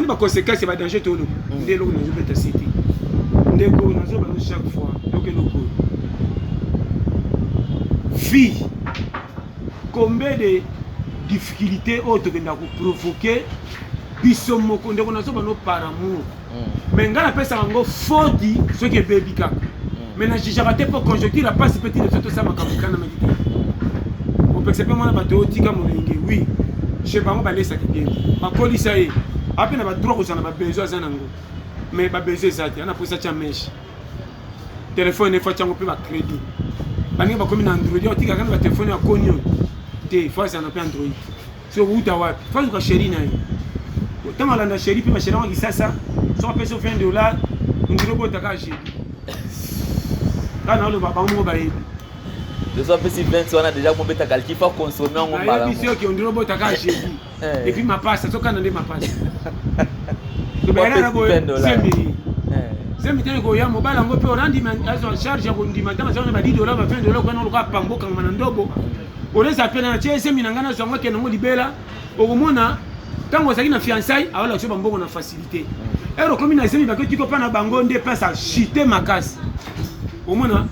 Omoni ba conséquences ya ba danger toloba nde eloko nazobeta sete. Ndeko nazoba no chaque fois yoka eloko oyo. Vie combien de difficultés oyo tokenda koprovoke biso moko ndeko nazoba no par amour mais ngai napesaka yango foti soki ebebi kaka mais na jugeaka te mpo conjoncture ya mpasi mpe tina biso tosala makambo ekanamaki te kopekisa mpe mwana bato oyo tika molenge oui chez bango balesaki bien bakolisa ye ape na badroit kozala na babesoin aza nango mais babesoin eza te ana mposa tya meshe telefone efo atyango mpe bacrédit baninga bakomi na android otikaka na batelefone ya koni oyo te fo azala na mpe android soki okouta wapi fo azuka sheri na ye ntango alanda sheri mpe basheri yango kisasa soki apesi yo 20 dollar ondiri obotaka jeudi kaka naoloba bango moko bayebi soki apesi 20 wana déjà kobeta calcul fa consommer yango mbala nayebisi yo ke ondiri obotaka jeudi et puis mapasa azokana nde mapasa tobayelaka boye zemi zemi te koya mobali yango mpe orandima azwa charge ya kondima ntango azwa na ba 10 dollar ba 20 dollar okana oluka pambo okangama na ndobo oleza mpe na tie zemi na ngai nazwa yango akende yango libela okomona ntango ozalaki na fiançaille awalakisa bambongo na facilité ere okomi na zemi bakoti kopa na bango nde place achute makasi omona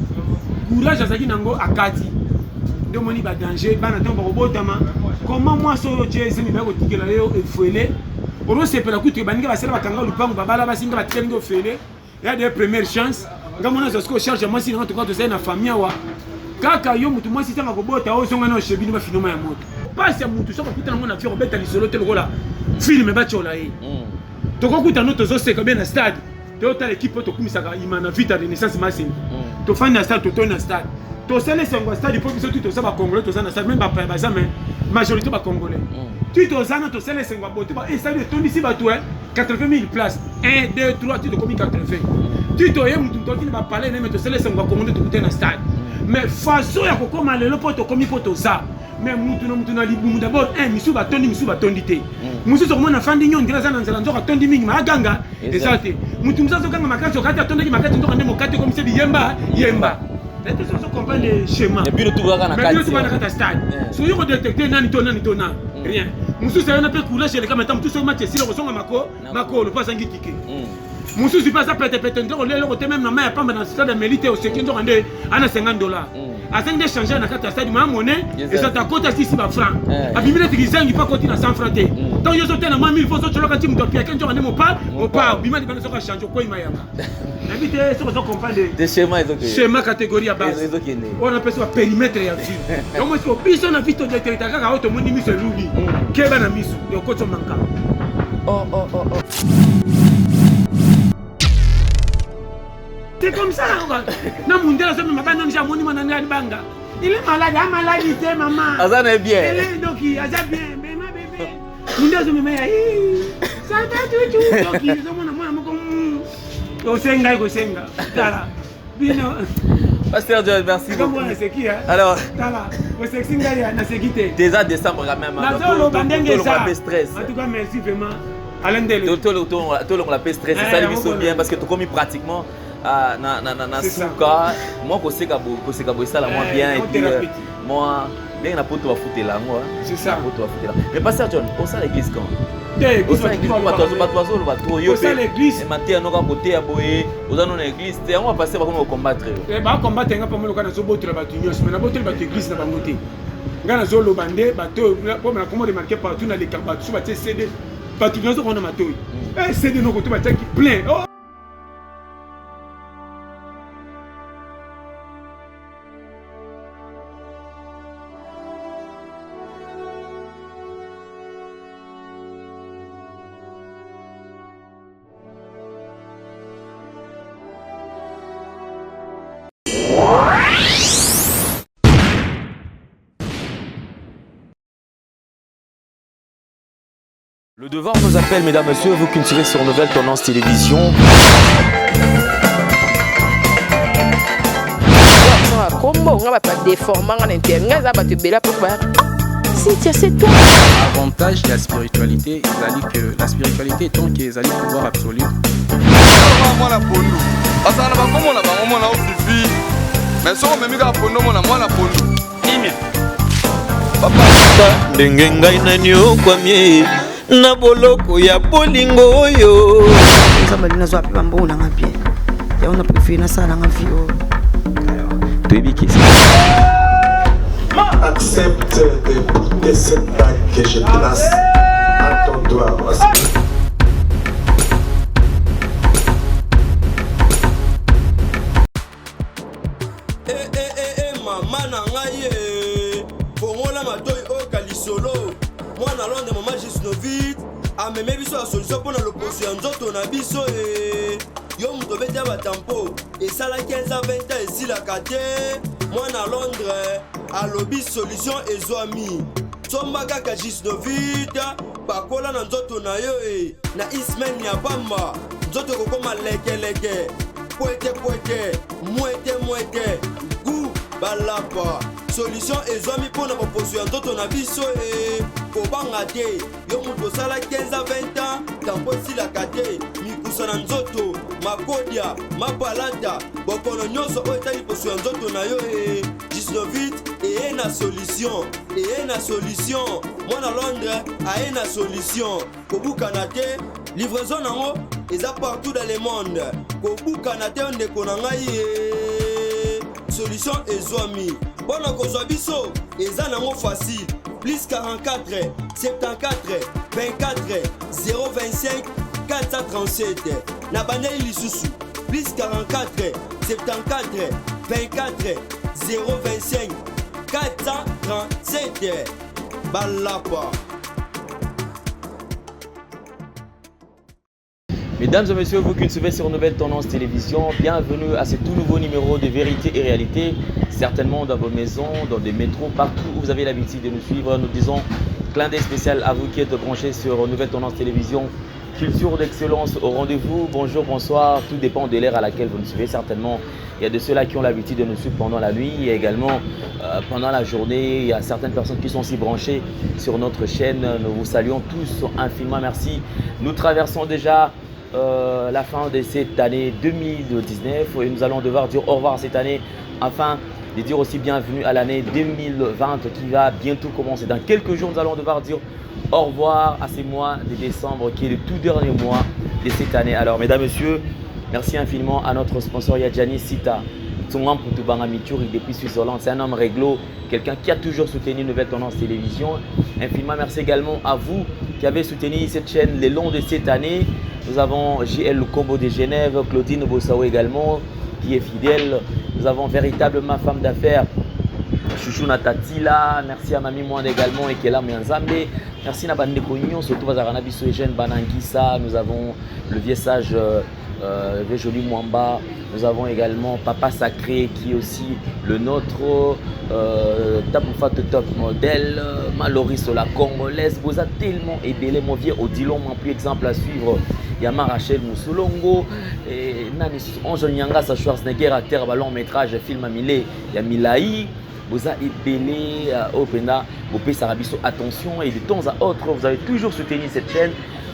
courage azalaki nango akati nde omoni badanger bana ntango bakobotama koma mwasi oyo otie zemi baya kotikela yo efele ozosepela kutu baninga basala bakanga lupango babala basi nga batikali nde ofele ya de première chance nga mona azwa sikoyo charge ya mwasi nanga toka tozali na famille awa kaka yo motu mwasi ntango akobota ozonga na oshe bino bafinoma ya moto mpasi ya motu soki okutana ngo na vie kobeta lisolo te lokola filme batyola ye tokokuta no tozoseka be na stade totala ekipe oyo tokumisaka imana vita renaissance masini tofandi na stade totoni na stade tosala esengo ya stade mpo biso tu toza bacongolais toza na stade meme bapaya baza mais majorité bacongolais ti toza na tosala esengo ya bote stade etondisi bato 80 000 place 1 2 3 ti tokomi 80 ti toye motu motu akini bapalais neme tosala esengo ya kongo nde tokutani na stade mais façon ya kokóma lelo mpo tokomi mpo toza mais mutu na mutu na libumu d'abord un misusu batondi misusu batondi te mosusu okomona afandi nyo ndire aza na nzala nzoka atondi mingi ma aganga eza te mutu mosusu azoganga makasi okati atondaki makasi nzoka nde mokati ekomisi biyemba yemba naye ozo comprendre schéma bino tu kaka na kati ya stade soki yo kodetecte nani to nani to nani rien mosusu ayona mpe courage eleka mata mosusu oyo match esila kozonga mako makolo mpo azangi tike mosusu mpe aza petepete nde kolia eloko te meme na mai ya pamba na stade ameli te oseki nzoka nde ana 50 dollar azangi nde change na kati ya stade ma mone eza ta kota sisi ba franc abimi neti kizangi mpe akoti na 100 franc te ntango yo ozote na mwa 1000 fo ozocolaka ti moto apiake nzoka nde mopa mopa obima libanda soki achange okwei mayanga nayebi te soki ozo comprendre schéma catégorie ya base oyo napesi ba périmètre ya vie yango siko biso na vie todetekta kaka oyo tomoni miso eluli keba na miso okoti manka oh, oh, oh, oh. C'est comme ça na mundele azomema bana nje amoni mwana ngai banga il est malade a malade te mama aza na bien il est doki aza bien mema bébé munde azomema ya santa tutu doki ozomona mwana moko osengai kosenga tala bino Pasteur John, merci beaucoup. Naseki, hein? Alors, tala, osexi ngai naseki te. Déjà décembre quand même. Nazoloba ndenge eza. stress. En tout cas, merci vraiment. Alain Ndele. Tolongola pe stress, esali biso bien parce que tokomi pratiquement na na na na suka. Moi koseka bo koseka bo esala moi bien et puis moi ndenge na poto bafutela yango. C'est ça. Poto bafutela. Mais Pasteur John, osala église quand? Bato bazoloba trop yo mpe mateya noka koteya boye oza no na église te yango bapaster bakomi kocombattre yo bacombattre nga mpo loka nazobotola bato nyonso mais nabotoli bato église na bango te ngai nazoloba nde bato oyo mpo nakoma remarke partout naleka bato so batie cd bato nyonso kona matoi cd noko to batiaki plein. Le devoir nous appelle, mesdames, messieurs, vous qui nous suivez sur Nouvelle Tendance Télévision. Kombo nga bato badeforma nga na inter nga eza bato ebele apo bayaka Cynthia, c'est toi. Avantage de la spiritualité, ezali que la spiritualité étant que ezali pouvoir absolu. Mwana pondu azala na bakombo na bango mwana ofifi mais soki omemi kaka pondu omona mwana pondu kimia ndenge ngai naniokwami. Na boloko ya bolingo oyo. Nzambe alingi nazwa mpe bambongo na nga bien, yango na préféré nasala nanga vie oyo. Toyebi ke Accepte de porter cette bague que je place à ton doigt. Eh, eh, eh, eh, mama na ngai eh. Fongola matoi oyoka lisolo. Mwana Londres, mama Gisnovit ameme biso ya solution mpo na loposo ya nzoto na biso eh. Yo moto obeti ya batampo esala 15 ans 20 ans esilaka te. Mwana Londres alobi solution ezwami. Somba kaka Gisnovit, pakola na nzoto na yo e na ismail ya pamba, nzoto ekokoma lekeleke, pwete pwete, mwete mwete, gu balapa. Solution ezwami mpo na boposo ya nzoto na biso e kobanga te. Yo moto osala 15 ans 20 ans tampo esilaka te, mikusa na nzoto, makodia, mapalata, bokono nyonso oyo etali poso ya nzoto na yo e Gisnovit eye na solution, eye na solution. Mwana Londres aye na solution. Kobukana te, livraison nango eza partout dans le monde. Kobukana te ndeko na ngai ye. Solution ezwami. Mpo na kozwa biso eza nango facile. Plus 44 74 24 025 437. Na bandeli lisusu plus 44 74 24 025 437. Balapa. Mesdames et messieurs, vous qui nous suivez sur Nouvelle Tendance Télévision, bienvenue à ce tout nouveau numéro de Vérité et Réalité. Certainement dans vos maisons, dans des métros, partout où vous avez l'habitude de nous suivre, nous disons clin d'œil spécial à vous qui êtes branchés sur Nouvelle Tendance Télévision. Culture d'excellence au rendez-vous. Bonjour, bonsoir, tout dépend de l'heure à laquelle vous nous suivez. Certainement, il y a de ceux-là qui ont l'habitude de nous suivre pendant la nuit et également pendant la journée. Il y a certaines personnes qui sont aussi branchées sur notre chaîne. Nous vous saluons tous infiniment. Merci. Nous traversons déjà la fin de cette année 2019 et nous allons devoir dire au revoir cette année afin de dire aussi bienvenue à l'année 2020 qui va bientôt commencer. Dans quelques jours, nous allons devoir dire au revoir à ces mois de décembre qui est le tout dernier mois de cette année. Alors, mesdames, messieurs, merci infiniment à notre sponsor Yadjani Sita Tsonga Mituri depuis Suisse-Hollande. C'est un homme réglo, quelqu'un qui a toujours soutenu Nouvelle Tendance Télévision. Infiniment merci également à vous qui avez soutenu cette chaîne le long de cette année. Nous avons JL Lukombo de Genève, Claudine Bossao également, qui est fidèle. Nous avons véritablement femme d'affaires, Chouchou Natatila. Merci à Mami Mwanda également et Kela Myanzambe. Merci à Bandeko Nyon, surtout Bazarana Bisso et Jeune Banangissa. Nous avons le vieux sage le vieux joli Mwamba. Nous avons également Papa Sacré qui est aussi le nôtre, Taboufa top modèle, Maloris la congolaise. Vous a tellement aidé, mon vieux Odilon, mon plus exemple à suivre. Yama Rachel Moussoulongo, et Nani Ange Nyanga, sa Schwarzenegger à terre, long métrage, film à Milé, il y a Milaï. Vous a aidé Openda, vous payez Sarabiso, attention, et de temps à autre, vous avez toujours soutenu cette chaîne.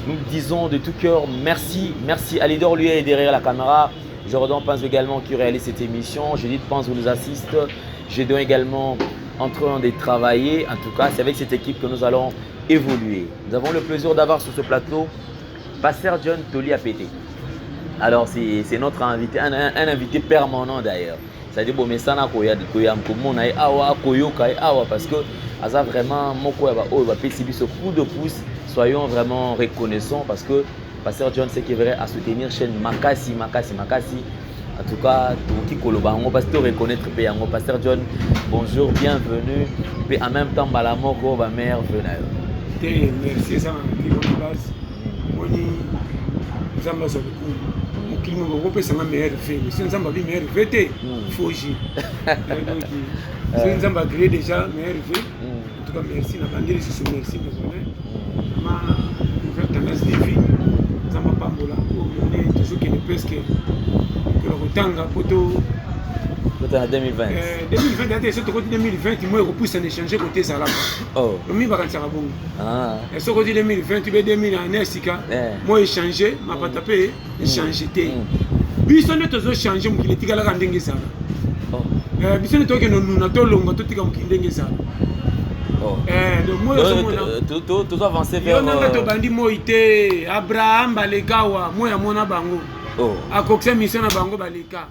Nous disons de tout cœur merci, merci à Lidor, lui est derrière la caméra. Jordan Pince également qui réalise cette émission. Judith Pince vous nous assiste. Gédéon également en train de travailler. En tout cas, c'est avec cette équipe que nous allons évoluer. Nous avons le plaisir d'avoir sur ce plateau Pasteur John Toli APT. Alors, c'est notre invité, un invité permanent d'ailleurs. C'est-à-dire, bon, mais ça, na koya, koya, mkomo, na ye awa, koyoka ye awa, parce que aza vraiment moko ya ba oyo ba pesi biso coup de pouce. Soyons vraiment reconnaissants parce que Pasteur John, c'est qui est vrai à soutenir chaîne Makasi, Makasi, Makasi. En tout cas, tout qui koloba yango, parce que reconnaître pe yango. Pasteur John, bonjour, bienvenue. Puis en même temps, balamoko, ba mère venez. Te, merci, ça m'a dit, on base. Moni, Nzamba za beaucoup. Mokili moko kopesa nga meilleur vœu. Mais si Nzamba bi meilleur vœu te, faut agir. Donc, si Nzamba a créé déjà meilleur vœu, en tout cas merci na bandeli susu merci désolé. Ma nouvelle tendance de vie. Nzamba pambola, on est toujours qu'il presque que le rotanga poto Kota na 2020. 2020, d'ailleurs, surtout côté 2020, moi, je repousse un échanger côté Zalaba. Oh. Le mieux, par contre, ça va bon. Ah. Et ce côté 2020, tu veux 2000 en Esika, moi, échanger, ma patape, échanger. Biso nde tozo changer mokili etikalaka ndenge ezala. Oh. Biso nde tokende nuna, tolonga, totika mokili ndenge ezala. Oh. Eh, donc moi ozomona tozo avancer vers yo nanga tobandi moi te. Abraham baleka awa, moi amona bango. Akokisa mission na bango, baleka.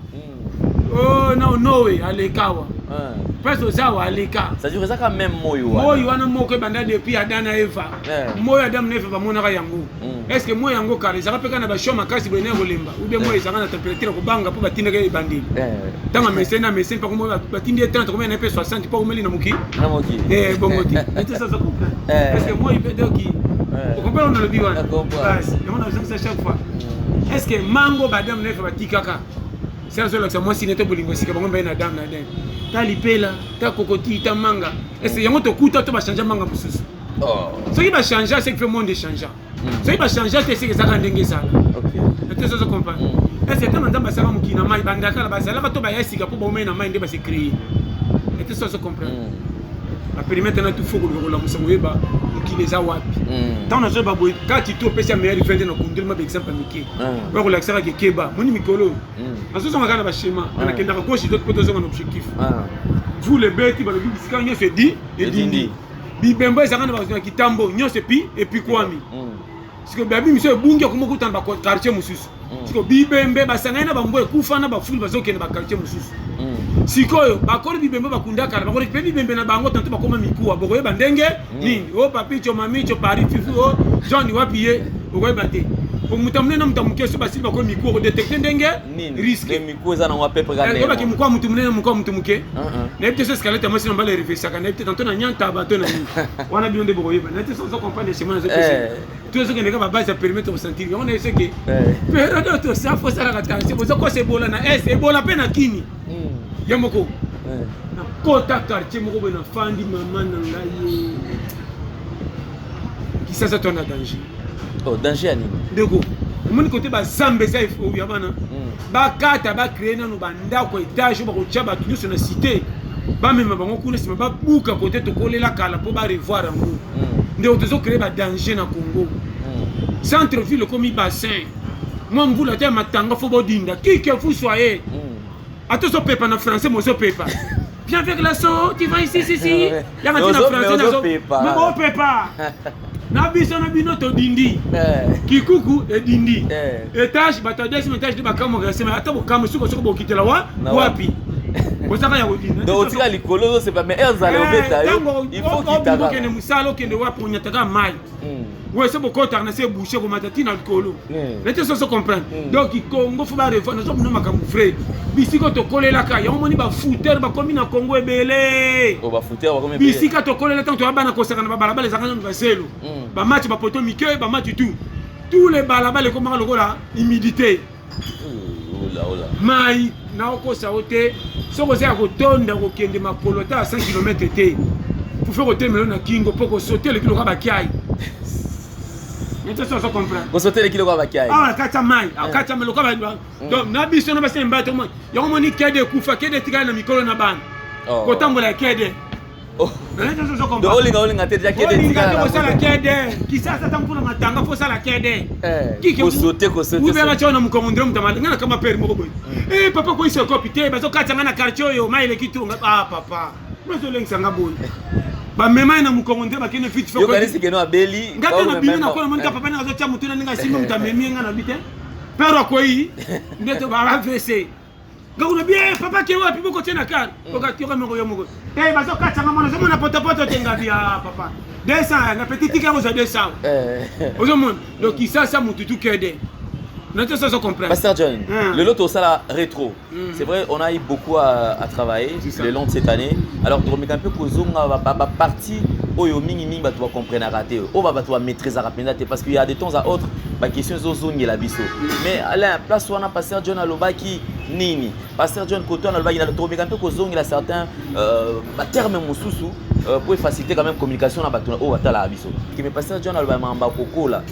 Oh, no, Noe aleka awa. Place oza awa, aleka. C'est-à-dire eza quand même moi wana. Moi wana moko ebanda depuis Adam na Eva. Moi Adam na Eva bamonaka yango. Est ce que moi yango kala ezalaka mpe kaka na bashow makasi boye na kolemba, ou bien moi ezalaka na température ya kobanga mpo batindaka ebandeli? Ntango ameseni na ameseni mpo batindi ye 30, komena mpe 60 mpo akomeli na moki. Na mokili. Bongo te ete ça comprendre. Est ce que moi mpe, donc ocomprendre nalobi wana? Basi yango nazongisa chaque fois. Est ce que mango badam na Eva batikaka se azolakisa mwasi nete bolingo esika bango mbaye na Adam na Eden, ta lipela, ta kokoti, ta manga, est ce que yango tokuta to bachange manga mosusu? Soki bachange, ce qui fait monde échange. Soki bachange te, seke ezalaka ndenge ezala ete sozo comprendre. Est ce que ntango Nzambe asala mokili na mai, bandakala bazalaka to baya sika mpo baomei na mai nde base créé ete sozo comprendre? Bapérimètre na tu fo koluka kolamusa koyeba mokili eza wapi. Ntango nazoyeba boye kati to opesi ya meilleur vende na kundeli ma baexemple ya mike oya kolakisaka kekeba moni mikolo oyo nazozonga kaka na baschéma, nakendaka gauche droite mpo tozonga na objectif. Vous le beti balobi bisika nyonso edi edindi, bibembo ezalaka na bato na kitambo nyonso epi epikwami. Siko babi miso ebungi, akoma okutana baquartier mosusu. Siko bibembe basangani na bambo ekufa na bafulu, bazokende baquartier mosusu. Sikoyo bakoli bibembe bakunda kala, bakoli mpe bibembe na bango tanto bakoma mikuwa. Bokoyeba ndenge nini? O papicho, mamicho, paris, fifu, o John wapi ye, okoyeba te. Po moto ya monene na moto ya moke so basili bakomi mikuwa, kodétecter ndenge risque. Mikuwa eza nango apepe kaka. Oyebaki mokuwa moto monene, mokuwa moto moke, nayebi te. So escalette ya mwasi na mbala erevesaka, nayebi te, tanto na nyantaba to na nini wana, bino nde bokoyeba. Nayebi te so ozo comprendre schéma nazopesa. Tozokende kaka babase ya périmètre, kosentir yango. Nayebi soki période oyo tosa, fo osalaka attention. Bozokosa ebola na est, ebola mpe na kini ye moko. Nakota quartier moko boye, nafandi, mama na ngai, Kisasa to na danger. Oh, danger ya nini? Ndeko, omoni kote bazamba eza ya bana bakata, bacréer nano bandako étage oyo bakotya bato nyonso na cité, bamema bango kuna, nsima babuka kote tokolela kala mpo barevoir yango. Ndeko, tozocréer badanger na Congo. Centre ville ekomi bassin. Mwa mvula te ya matanga, fo bodinda kike fuswa ye. Ata ozopepa na français, mozopepa viens avec la so, tu vas ici, si si yanga ti na français nazo me bopepa na biso na bino todindi. Kikuku edindi étage, bato ya deuxième étage nde bakamwaka nsima. Ata bokamwe, suka soki bokitela wa wapi, bozaka ya kodinda. Donc otika likolo, ozosepa, mais ezala obeta yo, il faut kitaka. Okende mosala, okende wapi, onyataka mai. We so bokotaka na se bouche, komata ntina likolo nete soso comprendre. Donc Congo fo barevoir. Nazomona makambo vrai bisika tokolelaka yango. Moni bafutere bakomi na Congo ebele. Bisika tokolela, ntango toya bana kosaka na babalabala, ezalaka nano bazelo, bamati bapoto mike, bamati tout, tous les balabala ekomaka lokola humidité mai. Naokosa yo te, soki oza ya kotonda, kokende makolo ata ya 100 km te, fufe kotemela na kingo mpo kosote eleki lokola bakiai. Nete so ozo comprendre. Kosote eleki lokola bakiai. Awa na kati ya mai, kati ya mai lokola. Donc na biso na basi mbata yango, moni kede ekufa, kede etikali na mikolo na bana kotambola ya kede. Olinga olinga te, déjà kede. Olinga te, kosala kede Kisasa ntango mpona matanga, fo osala kede. Kosote, kosote. Ubela tio na mokongo ndire moto nga na kama pere moko boye. Eh papa, koyisa kopi te, bazokatisa nga na quartier oyo, mai eleki tunga. Ah papa, bazolengisa nga boye, bamema ye na mokongo nde bakende vite fait. Yokanisi keno abeli. Nga te na bimi na kona, monika papa ndenge azotia motu na ndenge asimbi moto amemi ye, nga na bi te, pere akwei nde to ba AVC. Nga kuna bien, papa ke wapi, bokotie na kar okatioka moko yo moko te, bazokatisa mwana, ozomona potopoto te. Ngabi ya papa 200 na petit tika kozwa 200, ozomona. Donc Kisasa mutu tu kede na te soso comprendre. Pasteur John, le lot osala rétro. C'est vrai, on a eu beaucoup à travailler le long de cette année. Alors, tokomeka un peu kozonga ba ba partie oyo mingi mingi bato bacomprenaka te, oyo bato bamaîtrisaka mpenza te, parce qu'il y a de temps à autre baquestion ezozongela biso. Mais Alain, place wana Pasteur John alobaki nini? Pasteur John koto wana alobaki, tokomeka mpe kozongela certains baterme mosusu pour faciliter quand même communication na bato oyo batalaka biso. Mais Pasteur John alobaki makambo ya kokola,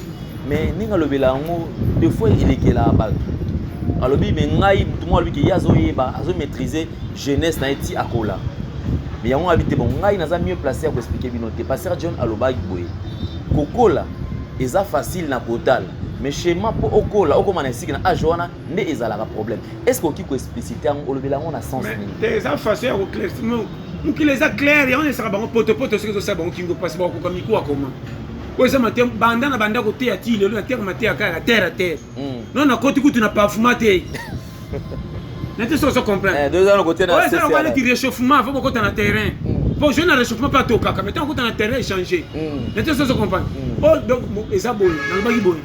mais ndenge alobela yango, des fois elekelaka bato. Alobi me ngai motu moko alobi ke ye azoyeba, azomaîtrise jeunesse na ye ti akola, mais yango abi te. Bon, ngai naza mieux placé ya koexpliquer bino te. Pasteur John alobaki boye: kokola eza facile na kotala, mais schéma mpo okola, okóma na esika na age wana nde ezalaka problème. Est ce que okoki koexpliciter yango, olobela yango na sens nini? Te, eza façon ya koéclaircir. Mokili eza clair, yango esaka bango potopoto soki ezosala bango kingo mpasi, bakokoka mikuwa koma. Oyo eza mateya banda na banda koteya ti lelo, nateyaka mateya kaka ya terre à terre. Non, nakoti kutu na pavement te. Nete soki ozo comprendre. Eh, oyo eza lokola neti réchauffement avant bokota na terrain. Po jeune na réchauffement mpe atokaka, mais ntango okota na terrain échanger. Nete soki ozo comprendre. Oyo donc eza boye, nalobaki boye.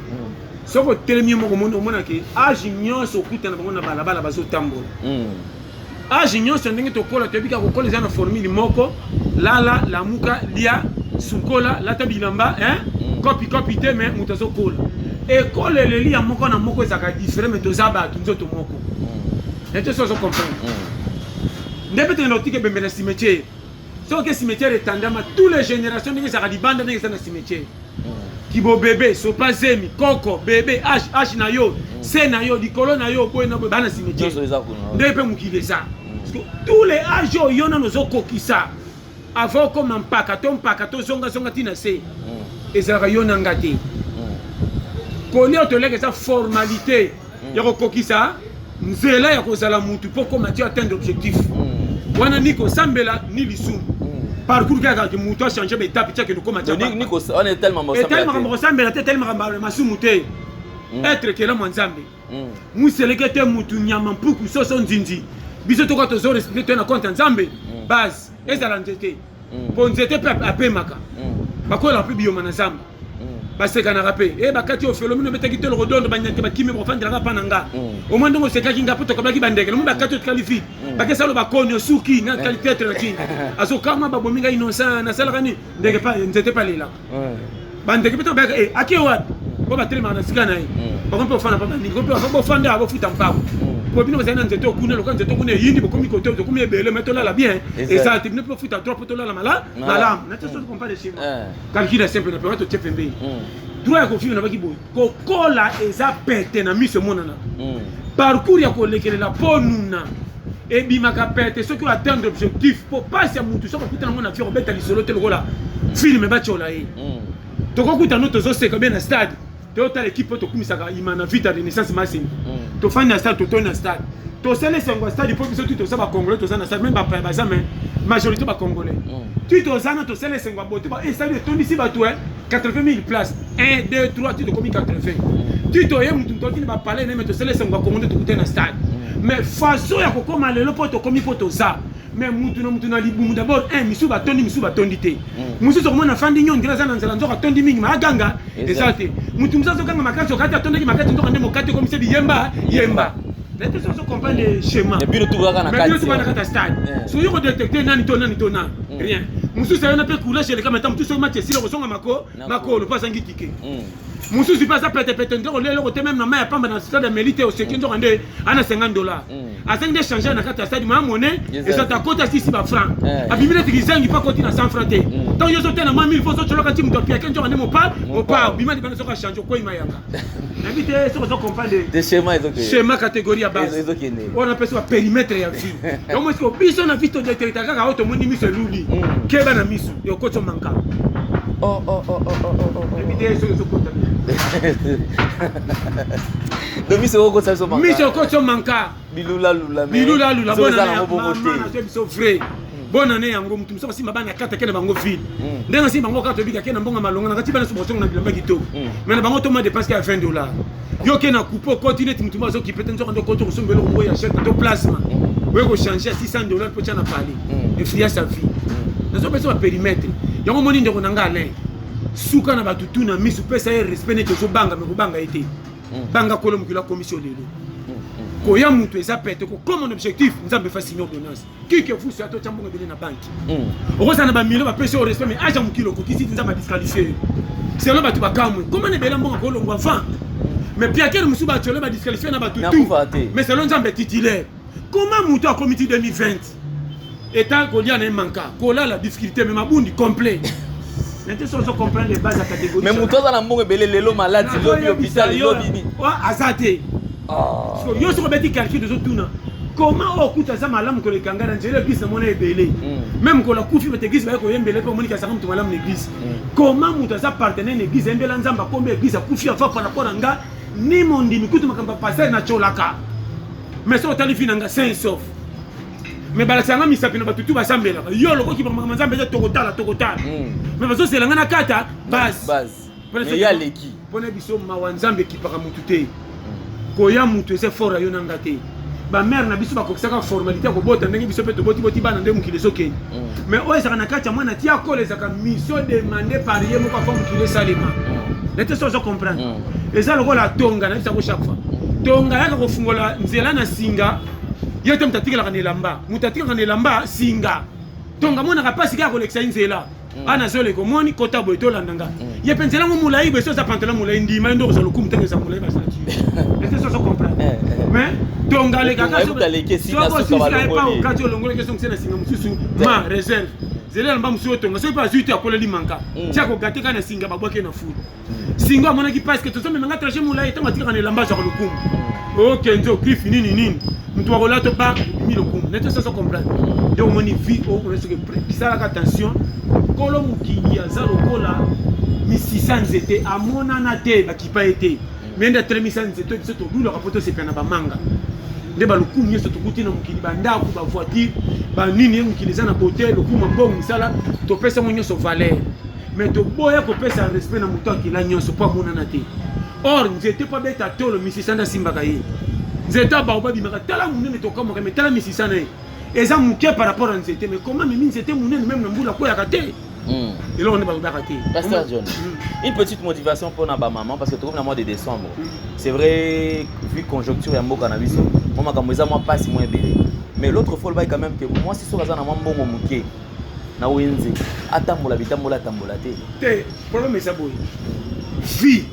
Soki otelemi yo moko omonake age nyonso okutana bango na balabala bazotambola. Age nyonso ndenge tokola, toyebi kaka kokola eza na formule moko: lala, lamuka, lia, sukola, lata bilamba, hein? Kopi kopi te. Mais moto azokola, ekoleleli ya moko na moko ezalaka différent, mais toza bato nzoto moko. Nete so ozo comprendre nde mpe tokenda kotika ebembe na cimetière. Soki oke cimetière, etandama tous les générations ndenge ezalaka libanda, ndenge eza na cimetière. Kibo bebe, sopa, zemi, koko, bebe, age, age na yo, se na yo, likolo na yo, boye na boye, bana cimetière. Ndenge mpe mokili eza, parce que tous les âges oyo yo nano ozokokisa avant okoma mpaka to mpaka tozongazonga ntina se, ezalaka yo na nga te. Kolia oyo toleka eza formalité ya kokokisa nzela ya kozala mutu mpo koma ti atteindre objectif wana, ni kosambela ni lisumu. Parcours kaka ke mutu achange baétape ti akende okoma. Etali makambo kosambela te, etali makambo masumu te. Être kela mwa Nzambe, museleke te, mutu, nyama, mpuku, soso, nzinzi, biso toka tozo respecte to na compte ya Nzambe. Base ezala nzete, mpo nzete mpe apemaka, bakolaka mpe biyoma na zamba, basekanaka mpe e bakati ofelo mino obetaki tolo kodondo, banyante bakimi, bakofandelaka mpa na nga. Omoi ndenge osekaki nga mpo tokablaki bandeke nomo, bakati otikali vide, bakesalo bakoni osuki nga tikali tetre na kini azokama, babomi nga innocent, nasalaka nini? Ndeke pa nzete mpe alelaka, bandeke mpe bayaka e ake wapi po batelemaka na sika na ye, bango mpe ofanda mpa baningi mpe bofanda, bofuta mpako po bino bozali na nzete okuna. Lokola nzete okuna eyindi, bokomi kote, tokomi ebele, me tolala bien eza te. Bino mpe bofuta droit po tolala malamu. Na te soki comprendre schéma, calcul ya simple na pema totie pembeni droit ya kovivre. Nabaki boye: kokola eza pete na miso emonanaka, parcours ya kolekelela mpo nuna ebimaka pete soki oatteindre objectif. Mpo pasi ya mutu soki okutana ngo na vie, kobeta lisolo te lokola film batiola ye. Tokokuta no tozoseka bien na stade, toyotala équipe oyo tokumisaka, Imana, Vita, Renaissance, Masini. Tofandi na stade, totoni na stade, tosala esengo ya stade mpo biso tu toza bacongolais, toza na stade, même bapaya baza, mais majorité bacongolais. Tu toza na tosala esengo ya bote, stade etondisi bato 80 000 place, 1 2 3 ti tokomi 80. Ti toye mutu mutu akini bapalais neme, tosala esengo ya Kongo nde tokutani na stade. Mais façon ya kokóma lelo mpo tokomi mpo toza, mais mutu na mutu na libumu d'abord un misu batondi, misu batondi te. Mosusu okomona afandi nyo ndenge aza na nzala, nzoka atondi mingi, ma aganga eza te. Mutu mosusu azokanga makasi, okati atondaki makasi, nzoka nde mokati ekomisa biyemba yemba. Nete soki ozocomprendre schéma, bino tukaka na kati ya stade, soki kodétecte nani to nani to nani, rien. Mosusu ayona mpe courage eleka mata, mosusu soki match esili kozonga mako makolo mpo azangi ticket. Mosusu mpe aza petepete, nde kolia eloko te, même na mai ya pamba na stade ameli te, oseki, nzoka nde ana 50 $, azangi nde change na kati ya stade. Maya mone eza ta akoti asisi bafranc, abimi neti kizangi mpo akoti na 100 franc te. Ntango yo ozotela mwa 1000 fo ozotyolaka ti moto apiake, nzoka nde mopa mopa bima libanda soki achange okwei mayanga. Nayebi te soki ozo comprendre schéma catégorie ya base oyo napesi ba périmètre ya vie. Yango siko biso na vie todétecta kaka oyo tomoni miso eluli, keba na miso ekoti omanka. Nayebi te soki ozokota. Do miso okotisa biso. Miso okoti omanka. Bilulalula. Bilulalula bonana biso vrai bonane. Yango mutu mosusu asimba bana kata ake na bango ville, ndenge asimba bango kaka, toyebi ake na mbongo malonga na kati. Bana so bozonga na bilamba kitoko, mais na bango toma dépense ya 20 $. Yo ke na coupe, okoti neti mutu mo azokipe te, nzoka nde okoti kosomba eloko moko ya cher to plasma oye kochange ya 600 $ mpo tia na palais, influence ya vie. Nazopesa bapérimètre yango. Omoni ndeko na nga Alain, suka na bato tu na misu, pesa ye respect neti ozobanga, me kobanga ye te. Banga kolo mokili akomisi yo lelo. Koya mutu eza pete, kokoma na objectif, Nzambe fa signe ordonnance. Qui que vous soyez, totya mbongo ebele na banque, okozala na bamilio, bapesi yo respect, mais age ya mokili okokisi te, Nzambe adisqualifie yo. Selo bato bakamwe koma na ebele mbongo akolongwa avant, mais piakere mosusu batiole, badisqualifie na bato tout, mais selo Nzambe titulaire. Comment moto akomi ti 2020 eta kolia na ye manka, kolala difficulté, mais mabundi complet? Nete so ozo comprendre base ya catégorie. Mais moto aza na mbongo ebele lelo, maladi lobi, hôpital lobi nini? Aza te. Yo soki obeti calcul, tozotuna comment oyo kuta aza malamu koleka ngai na nzela église, namona ebele, même kola kufi bato église baye koyembela mpe omoniki azalaka moto malamu na église. Comment moto aza partenaire na église, ayembela Nzambe, akombe église, akufi ava par rapport na nga ni mondimi kutu makambo ya pasteur na tiolaka, mais soki otali vie na nga sain sauf. Mais balakisa nga misapi na bato tu basambelaka. Yo lokoki makambo Nzambe eza tokotala tokotala. Mais bazosela nga na kata base. Base. Mais ya leki. Pona biso mawa Nzambe ekipaka mutu te. Koya mutu eza fort ya yo na nga te. Ba mère na biso bakokisaka formalité ya kobota ndenge biso mpe tobotiboti bana nde mokili ezokende. Mais oyo ezalaka na kati ya mwana ti akola ezalaka mission demande par ye moko avant mokili esalema. Nete so ozo comprendre. Eza lokola tonga na biso chaque fois. Tonga yaka kofungola nzela na singa ye te moto atikelaka na elamba. Moto atikelaka na elamba singa. Tonga amonaka mpasi kaka kolekisa ye nzela. Ana zoleka omoni kota boye tolanda nga. Ye mpe nzela ngo molai boye so oza pantalon molai ndima ye nde okozwa lokumu ntango eza molai basati. Ese so ozo comprendre. Mais tonga alekaka soko osisika ye pa okati olongolaki ezongisa na singa mosusu ma réserve. Nzela elamba mosusu otonga soki mpe azwi te akoleli manka. Ti akogate kaka na singa babwaki ye na fulu. Singo amonaki parce que tozomema nga trajet molai ntango atikaka na elamba azwaka lokumu. Okenzo griffe nini nini moto akolata ba obimi lokumu nete soso comprendre. Donc omoni vie oyo soki bisalaka attention kolo mokili aza lokola misisa nzete amonana te bakipa ye te me nde atelemisa nzete oyo biso tolulaka mpo tosepela na bamanga nde balokumu nyonso tokuti na mokili bandako bavoiture banini ye mokili eza na bote lokumu mbongo misala topesa yango nyonso valeur mais toboya kopesa respect na moto akela nyonso mpo amonana te. Or nzete mpo abeta tolo misisa nde asimbaka ye. Nzete ya baoba abimaka tala monene tokamwaka mais tala misisa na ye eza moke par rapport ya nzete mais comment amemi nzete monene meme na mbula akweyaka te. Eloko nde balobaka te. Pasteur John, une petite motivation pour na ba maman parce que tokomi na mois de décembre. C'est vrai vu conjoncture ya mboka na biso, moi makambo eza mwa pasi mwa ebele. Mais l'autre fois olobaki quand même que mwasi soki aza na mwa mbongo moke na wenze atambola bitambola atambola te. Te, problème eza boye. Vie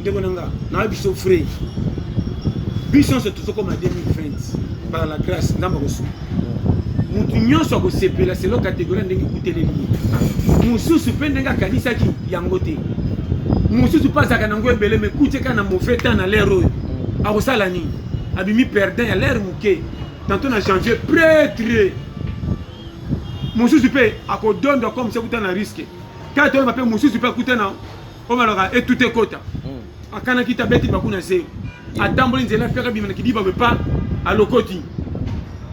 ndeko na nga na biso vrai. Biso nyonso tozokoma 2020 par la grâce Nzambe akosunga. Mutu nyonso akosepela selon catégorie ndenge ekuteleli ye. Mosusu mpe ndenge akanisaki yango te. Mosusu mpe azalaka nango ebele mais kuti kaka na mauvais temps na l'heure oyo. Akosala nini? Abimi perdant ya l'heure moke. Tantôt na janvier prêtre. Mosusu mpe akodondwa comme se akuta na risque. Kaka toloba mpe mosusu mpe akuta na oyo balobaka etute ekota. Akanaki te abeti baku na zero. Atamboli nzela mpe akabima na kidiba boye pa alokoti.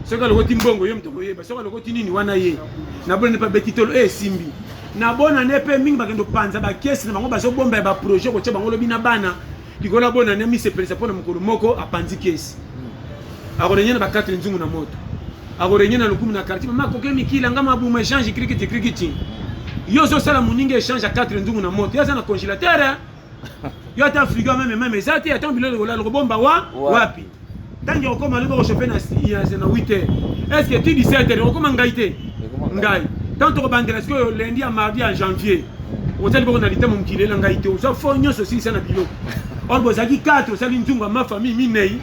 Soki alokoti mbongo ye moto akoyeba, soki alokoti nini wana ye. Na bonane mpe abeti tolo e esimbi. Na bonane mpe mingi bakende kopanza bakesi na bango bazobomba ya baprojet kotia bango lobi na bana likolo ya bonane amisepelisa mpo na mokolo moko apanzi kesi. Akorenye na ba 4 nzungu na moto. Akorenye na lokumu na quartier. Mama koke mikila nga mabuma échange krikiti krikiti. Yo ozosala moninga échange ya 4 nzungu na moto. Yo aza na congélateur. Hein? Yo ata frigo meme meme eza te ata biloko kolala kobomba wa wapi? Tangi okoma lobi okochauffe na na 8 heures. Est-ce que ti 17 heures okoma ngai te? Ngai. Tant tokobandela sikoyo lundi ya mardi ya janvier. Ozali boko na litama mokili ela ngai te. Oza fo nyonso osilisa na biloko. Or bozalaki 4 osali nzungu ya ma famille minei.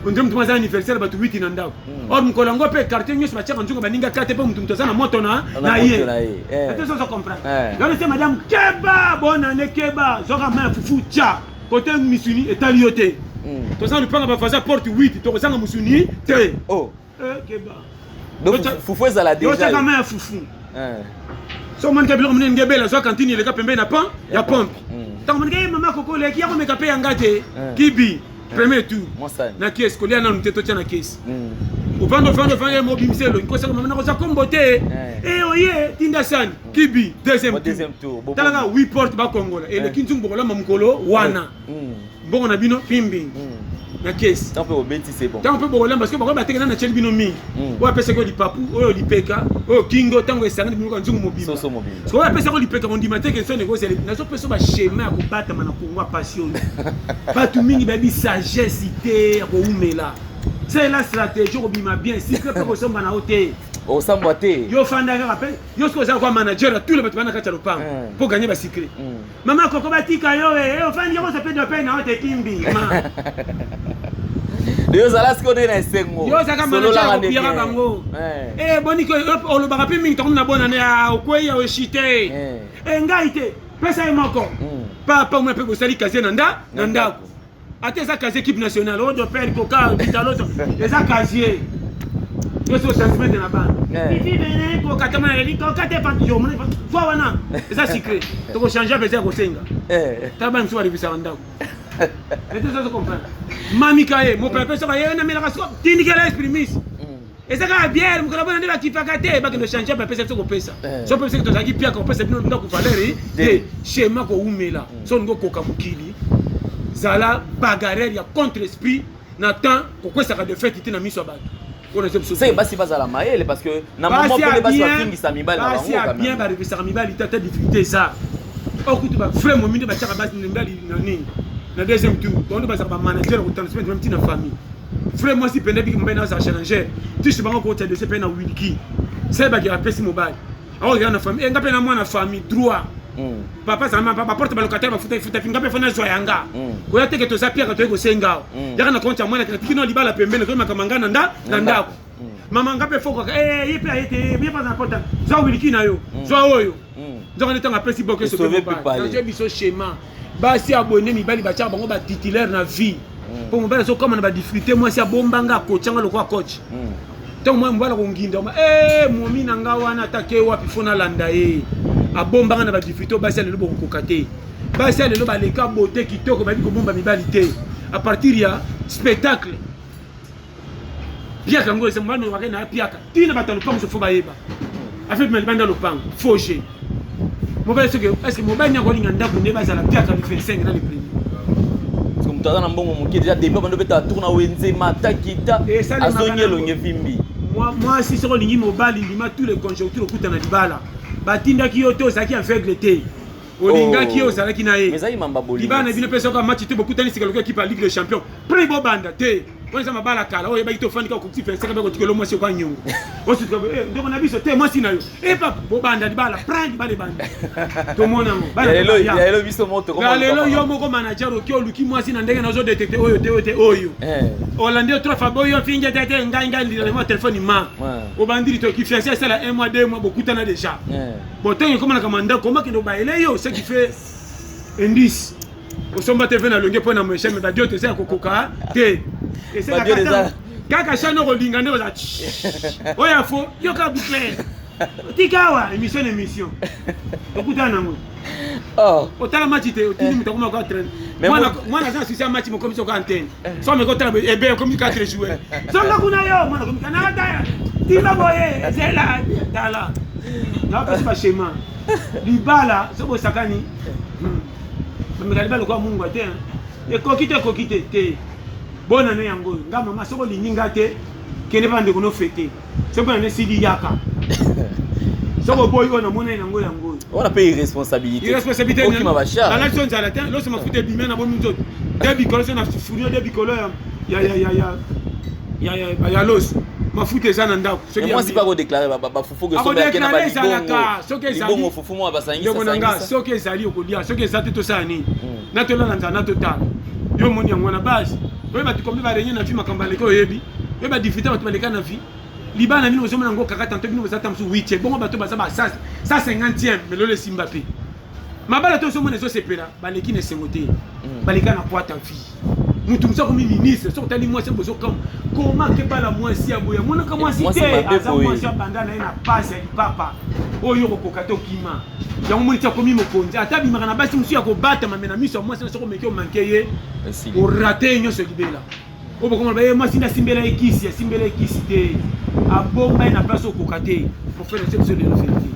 Ondire moto aza anniversaire bato 8 na ndako. Or mokolo yango mpe quartier nyonso batiaka nzungu baninga 4 mpe moto moto aza na moto na na ye. Ete ozo comprendre. Donc c'est madame keba bonne année keba zoka main fufu tcha côté misuni etali yo te. Toza lupanga ba voisin porte 8 tokozanga musuni te. Oh. Keba. Donc fufu ezala déjà. Yotiaka main ya fufu. So omonike biloko minene ngebela zwa cantine eleka pembeni na pan ya pompe. Ntango omonike ye mama koko oleki ya komeka mpe yanga te. Kibi premier tour. Na kesi kolia nanu te totia na kesi. Ovanda ovanda ovanda ye mobimisa elongi kosaka mama nakozwa kombo te. E oye tinda sani kibi deuxième tour. Talaka 8 porte bakongola eleki nzungu bokolamba mokolo wana. Mbongo na bino pimbi na kesi. Tant pe obeti c'est bon. Tant pe bokolamba parce que bakoyeba te ke nani atieli bino mingi. Oyo apesaki yo lipapu, oyo lipeka, oyo kingo tango esangani bino ka nzungu mobimba. Soso mobimba. Soki oyo apesaki yo lipeka kondima te ke nsoni ekozala. Nazopesa ba schéma ya kobatama na Congo ya pasi oyo. Bato mingi bayebi sagesse te ya kowumela. Salela stratégie okobima bien, secret pe kosomba na yo te. Osambwa te. Yo fanda kaka pe, yo soki oza kwa manager ya tous les bato bana kati ya lopango po gagner ba secret. Mama koko batika yo eh, ofandi yoko sape dope na yo te kimbi. Ma. Yo ozala sikoyo nde na esengo. Yo ozalaka manager ya kopiyaka bango. Eh boni ko olobaka pe mingi tokomi na bonne année ah okwei ya oshite. Eh ngai te pesa ye moko. Papa omona pe bosali casier na nda na ndako. Ata eza casier équipe nationale oyo dopel koka bitaloto eza casier. Yo so transmettre na bana. Fifi bene koka tama na leli koka te panti yo mona fois wana eza secret. Toko changer pe eza kosenga. Ta bana mosusu baribisaka ndako. Ete ozo comprendre. Mami kaye, mon père pesa ye na melaka siko tindikela exprimis. Eza kaka bière mokolo bona nde bakipaka te, bakende changer bapesa biso kopesa. So mpe soki tozalaki piaka kopesa bino ndako valeur te, schéma kowumela. So olingi okoka mokili, zala bagarreur ya contre esprit na temps kokwesaka de fête te na miso ya bato. Oyo nazo biso Seke basi bazala mayele parce que na moment Basi ya pene basi bien, bafingisa mibali na basi bango ya quand bien même. barevesaka mibali te, ata difficulté eza oyo kutu ba vrai momi nde batiaka basi na mibali na nini na deuxième tour, bango nde bazalaka bamanager ya kotransmettre meme ntina famille. Vrai mwasi pende biki mobali na azala challenger tiche bango kotia dossier mpe na wilki sayebaki apesi mobali akokaa na famille, nga mpe na mwana famille droit. Papa azala mapa baporte balocataire bafuta futa fi nga mpe fo nazwa yanga. Koya teke toza piaka toye kosenga awa. Yaka na compte ya mwana tiki no libala pembeni toye makambo nga na nda na ndako. Mama nga mpe fo kaka ye mpe aye te, ye mpe aza na porte, zwa wilki na yo, zwa oyo. Nzoka nde ntango apesi boke Et sauver peut parler. Nazwi biso schéma basi abonne mibali batiaka bango batitulaire na vie mpo mobali azokama na badifficulté, mwasi abombanga akotianga lokola coach. Ntango mwa mobali akonginda ma momi na nga wana atake wapi fo nalanda ye, abombanga na badifficulté. Oyo basi ya lelo bokokoka te. Basi ya lelo baleka bote kitoko, bayebi kobomba mibali te à partir ya spectacle piaka yango eza mobali nokake na piaka ntina bato ya lopango so fo bayeba afe bima libanda ya lopango faux jeu. Mobali soki est-ce que mobali nini akolinga ndako nde bazala piaka le 25 na le premier? Parce que moto aza na mbongo moke déjà depuis bando beta tour na wenze mata kita Esalemaka azongi na elongi evimbi. Mwasi soki olingi mobali, ndima tous les conjonctures okuta na libala. Batindaki yo te, ozalaki aveugle te, olingaki ye, ozalaki na ye. Mais ezali mamba bolingo. Libala na bino mpe soki match te bokutani sika lokola équipe ya Ligue des Champions prix bobanda te. Wana eza mabala kala oyo oyebaki te, ofandi kaka okokisi 25 mpe kotikela mwasi oka nyongo osutuka ndeko na biso te, mwasi na yo e papa bobanda libala prix libala ebanda tomona yango. Bana Ya lelo mpe baya. ya lelo biso moto Ya lelo yo moko manager oki oluki mwasi na ndenge nazo détecte oyo te, oyo te, oyo olandi yo trois fois boyo finge te te ngai ngai lilema telefone ma obandili to kifiancé esala un mois, 2 mois bokutana déjà. Bon, ntango ekomanaka mandako komakende obayele yo, ce qui fait indice osomba TV na longe mpo na moeshe me badio toza ya kokoka te. Eselaka Badio kaka chaine okolinga nde oza oyo ya fo yoka boucle tika awa émission na émission okutana nango. Oh. Otala match te, otindi moto akoma kwa train. Mais Mwana aza na susi ya match mokomi soka antenne so ameki otala boye, ebe okomi 4 joueur zonga kuna yo mwana okomi kanata timba boye zela tala napesi baschema libala so bosakani. Bameka libala lokola mungwa te, hein. Ekoki te, ekoki te te bona ne yango oyo nga mama soki olingi nga te, kende mpa ndeko no fete soki mpona nesili yaka soki oboyi oyo namona ye nango yango oyo. Wana mpe irresponsabilité. Irresponsabilité. Okima bacharge. Nalali so nzala te, loso mafuta ebimi na bomi nzoto de bikolo so na fournir de bikolo ya ya ya ya ya ya ya ya loso mafuta eza na ndako. Mais mwasi mpe akodéclare bafufu ke soki ake na Akodéclare ezalaka, balibongo soki ezali- libongo fufu mwa basangisa Ndeko na nga, sangisa. soki ezali okolia, soki eza te tosala nini? Na tolala nzala na totala yo omoni yango wana base oyo bato kombe barenye na vie makambo baleka oyebi oyo badifite bato baleka na vie libala na bino ozomona yango kaka tanto bino boza ta mosusu huitième bongo bato baza ba 150e mais lelo esimba mpe mabala to ozomona ezosepela baleki na esengo te. Baleka na poata vie mutu mosusu akomi ministre soki otali mwasi bozokama koma kebala mwasi ya boye amonaka mwasi Mwasi te mabe aza boye. mwasi abanda na ye na pasi ya lipapa oyo okokoka te okima yango moni ti akomi mokonzi ata abimaka na basi mosusu ya kobatama me na miso ya mwasi na soki omeki omanke ye Esili. Orate ye nyonso libela oyo bokomona baye mwasi nde asimbela ye kisi, asimbela ye kisi te, abomba ye na place okoka te. Mon frère, ese biso lelo vérité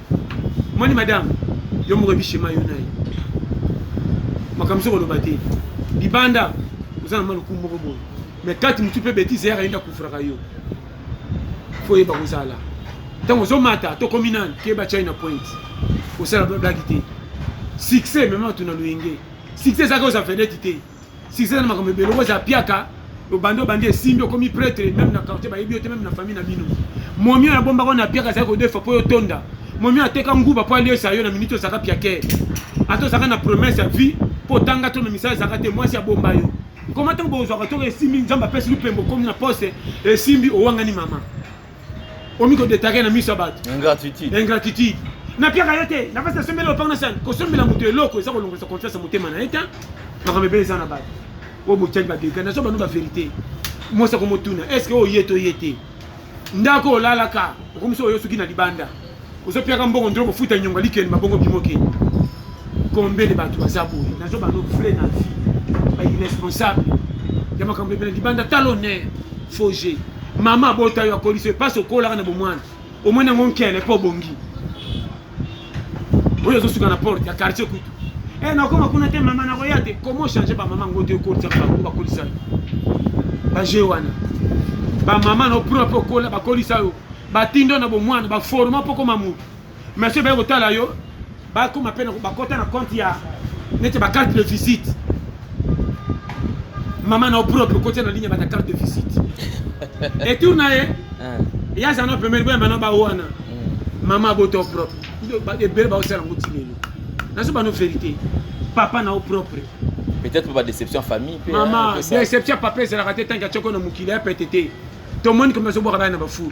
moni madame yo moko yebi schéma yo na ye makambo soki oloba te libanda oza na mwa lokumu moko boye mais kati motu mpe bétise eyaka ye nde akufraka yo. Fo oyeba kozala ntango ozomata tokomi nani keba chai na pointe kosala blaki te. Succès mema bato na loyenge, succès ezalaka oza vedette te, succès eza na makambo ebele. Okoza piaka obandi obandi esimbi okomi prêtre même na quartier bayebi yo te, même na famille na bino momi oyo abombaka na piaka azali kodefa mpo yo tonda momi oyo ateka nguba mpo aliesa yo na minute ozalaka piakere ata ozalaka na promesse ya vie mpo otanga to na misala ezalaka te mwasi abomba yo koma ntango bozwaka toko esimbi nzambe apesi lupembo okomi na poste esimbi owangani mama omi kodetake na miso ya bato. Ingratitude. Ingratitude napiaka yo te napasi nasombela lopango na sani kosombela moto eloko eza kolongolisa confiance ya motema na ye te. Makambo ebele eza na bato oyo botiaki badega nazo bano baverité mwasi akomotuna est ce que oyo ye to ye te ndako olalaka okomisi oyo soki na libanda ozopiaka mbongo ndro kofuta nyongo likeni mabongo bimoke combien de bato baza boye nazo bano vrai na vie bairresponsable ya makambo ebele libanda tala honneur faux jeu. Mama abota yo, akolisa yo, mpasi okolaka na bomwana, omoni yango nkele mpo obongi. Oyo ozosuka na porte ya quartier kutu. Eh, nakoma kuna te mama, nakoya te. Comment changer bamama yango te? Okolisaka bango, bakolisa yo. Baje wana bamama na propre okola, bakolisa yo, batindo na bomwana, baforma mpo koma motu. Mais soki baye kotala yo, bakoma mpe bakota na compte ya neti bacarte de visite. Mama na propre okotia na ligne ya bata carte de visite etour na ye, ye aza na pembeni, boyamba na bao wana. Mama abota propre, ebele baosala yango ti lelo. Nazo bano vérité, papa na yo propre. Peut-être ba déception famille pe. Mama, déception papa ezalaka te. Tanki atioko na mokili ya pete te. Tomoni komi azobwaka bana na bafuru.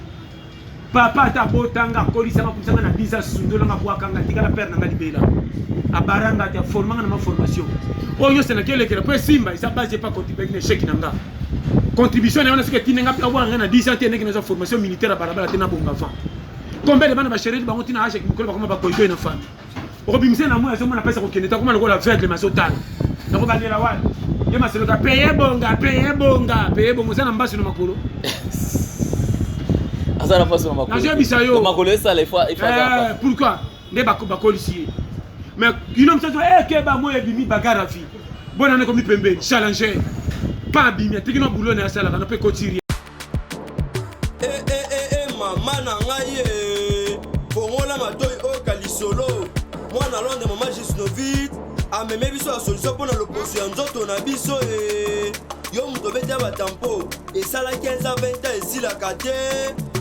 Papa ata abotanga, akolisanga, akomisanga na 10, asundolanga, abwakanga, atikala père na nga libela, abaranga te, aformanga na ma formation oyo nyonso naki elekela mpo esimba. Eza base epa contribuaki na échec na nga. Contribution na ye wana, soki etindi nga abwaka nga na 10 ans te, ndenge nazwa formation militaire ya balabala te, nabonga avant. Combien de bana bashereli bango ntina age mokolo bakoma bakoyikoyi na famille? Okobimisa na moi, azomona mpesa kokende te, akoma lokola aveugle, mazotala. Nakobandela wana ye maseloka peye bonga, peye bonga, peye bonga. Oza na mbasu na makolo. Aza na mbasu na makolo. Nazoyebisa yo. Makolo esala ifo. Pourquoi nde bakolisi ye? Mais kino mosusu ekeba, moi ebimi bagarre vie bona nekomi pembeni, challenger pa abimi, atiki na bulo na asalaka na mpe kotiri. Eh, eh, eh, eh, mama na ngai e, fongola matoi oyoka lisolo. Mwana Londres, mama Gisnovit ameme biso ya solution mpo na loposo ya nzoto na biso. E yo moto obeti ya batampo esala 15 ans, 20 ans, esilaka te.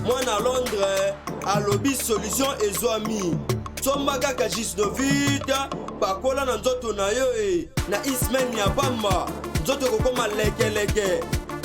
Mwana Londres alobi solution ezwami. Somba kaka Gisnovit, pakola na nzoto na yo. E na ismaine ya pamba, nzoto ekokoma lekeleke,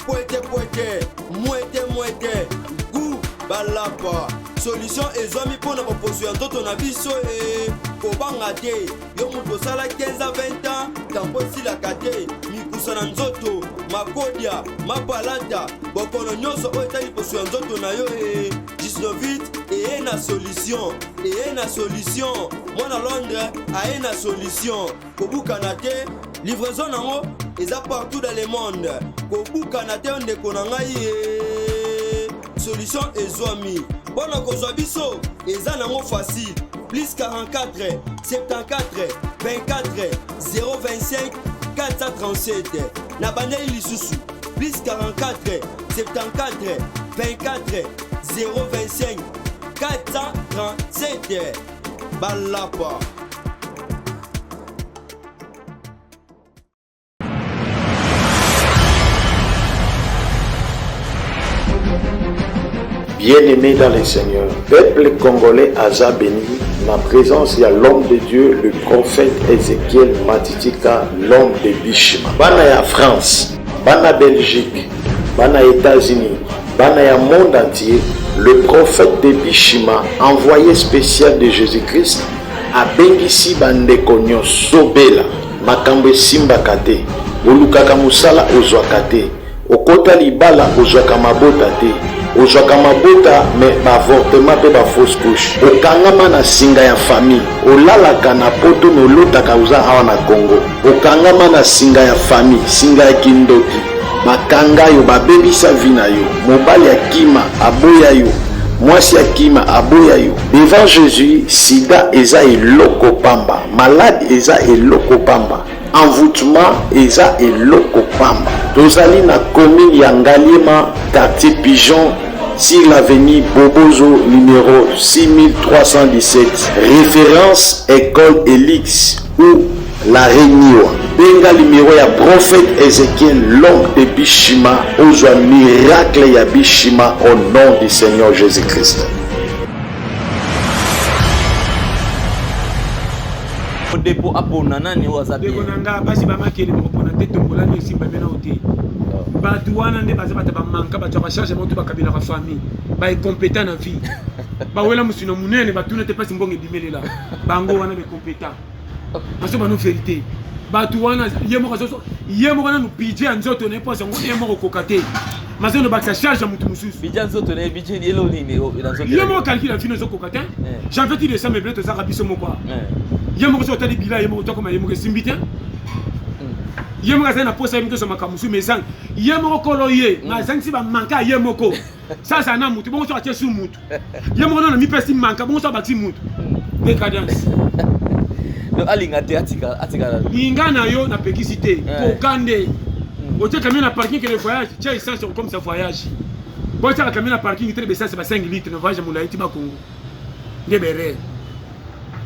pwete pwete, mwete mwete, gu balapa. Solution ezwami mpo na boposo ya nzoto na biso. E kobanga te, yo moto osala 15 a 20 ans, tampo esilaka te, mikusa na nzoto, makodia, mapalata, bokono nyonso oyo etali poso ya nzoto na yo, e Gisnovit eye na solution, eye na solution. Mwana Londres aye na solution. Kobukana te, livraison nango eza partout dans le monde. Kobukana te, ndeko na ngai ye, solution ezwami. Mpo na kozwa biso eza nango facile: plus 44 74 24 025 437. Na bandeli lisusu: plus 44 74 24 025 437. Balapa. Bien-aimé dans le Seigneur, peuple congolais aza béni, na présence ya l'homme de Dieu, le prophète Ézéchiel Matitika, l'homme de Bishima. Bana ya France, bana Belgique, bana États-Unis, bana ya monde entier, le prophète de Bishima, envoyé spécial de Jésus-Christ, abengisi bandeko nyonso. Tobela, makambo esimbaka te, olukaka mosala ozwaka te, okota libala ozwaka mabota te, ozwaka mabota me baavortement mpe bafausse couche, okangama na singa ya famille, olalaka na poto me olotaka oza awa na Congo, okangama na singa ya famille, singa ya kindoki, bakanga yo, babebisa vi na yo, mobali akima aboya yo, mwasi akima aboya yo. Devant Jésus, sida eza eloko pamba, malade eza eloko pamba, envoûtement eza eloko pamba. Tozali na commune ya Ngaliema, quartier Pigeon, sur l'avenue Bobozo numéro 6317, référence école Elix ou la Reniwa. Benga numéro ya prophète Ézéchiel, l'homme de Bishima, ozwa miracle ya Bishima au nom du Seigneur Jésus-Christ. Depo apona nani oyo aza bien? Ndeko na nga, basi bamakele bakopona te. Tombola nde esimba be nao te. Bato wana nde baza bato bamanka, bato ya bacharge moto, bakabelaka famille, baincompétent na vie, bawela mosino monene, batuna te mpasi mbongo ebimelela bango wana, baincompétent. Baso bano vérité, bato wana ye moko azoso, ye moko nanu budget ya nzoto na ye mpo yango ye moko koka te, mazono bakisa charge ya motu mosusu. Budget ya nzoto na ye, budget elo nini na nzoto? Ye moko calcul ya vino ezokoka te. Janvier ti décembre, ebele tozalaka biso moko. Ye moko soki otali bila ye moko, tokoma ye moko esimbi te. Ye moko azali na posa ye moko ezwa makambo mosusu, mais ezangi ye moko kolo ye. Azangisi bamanka ye moko sasa na mutu bongo, soki atie su mutu ye moko nano mipesi manka bongo, soki abakisi mutu, décadence. Donc alinga te, atika, atika. Linga na yo, napekisi te. Koka nde otie camion na parking, kende voyage, tia essence okomisa voyage. Botiaka camion na parking te, essence ba 5 litre na voyage molai ti Bakongo nde berere.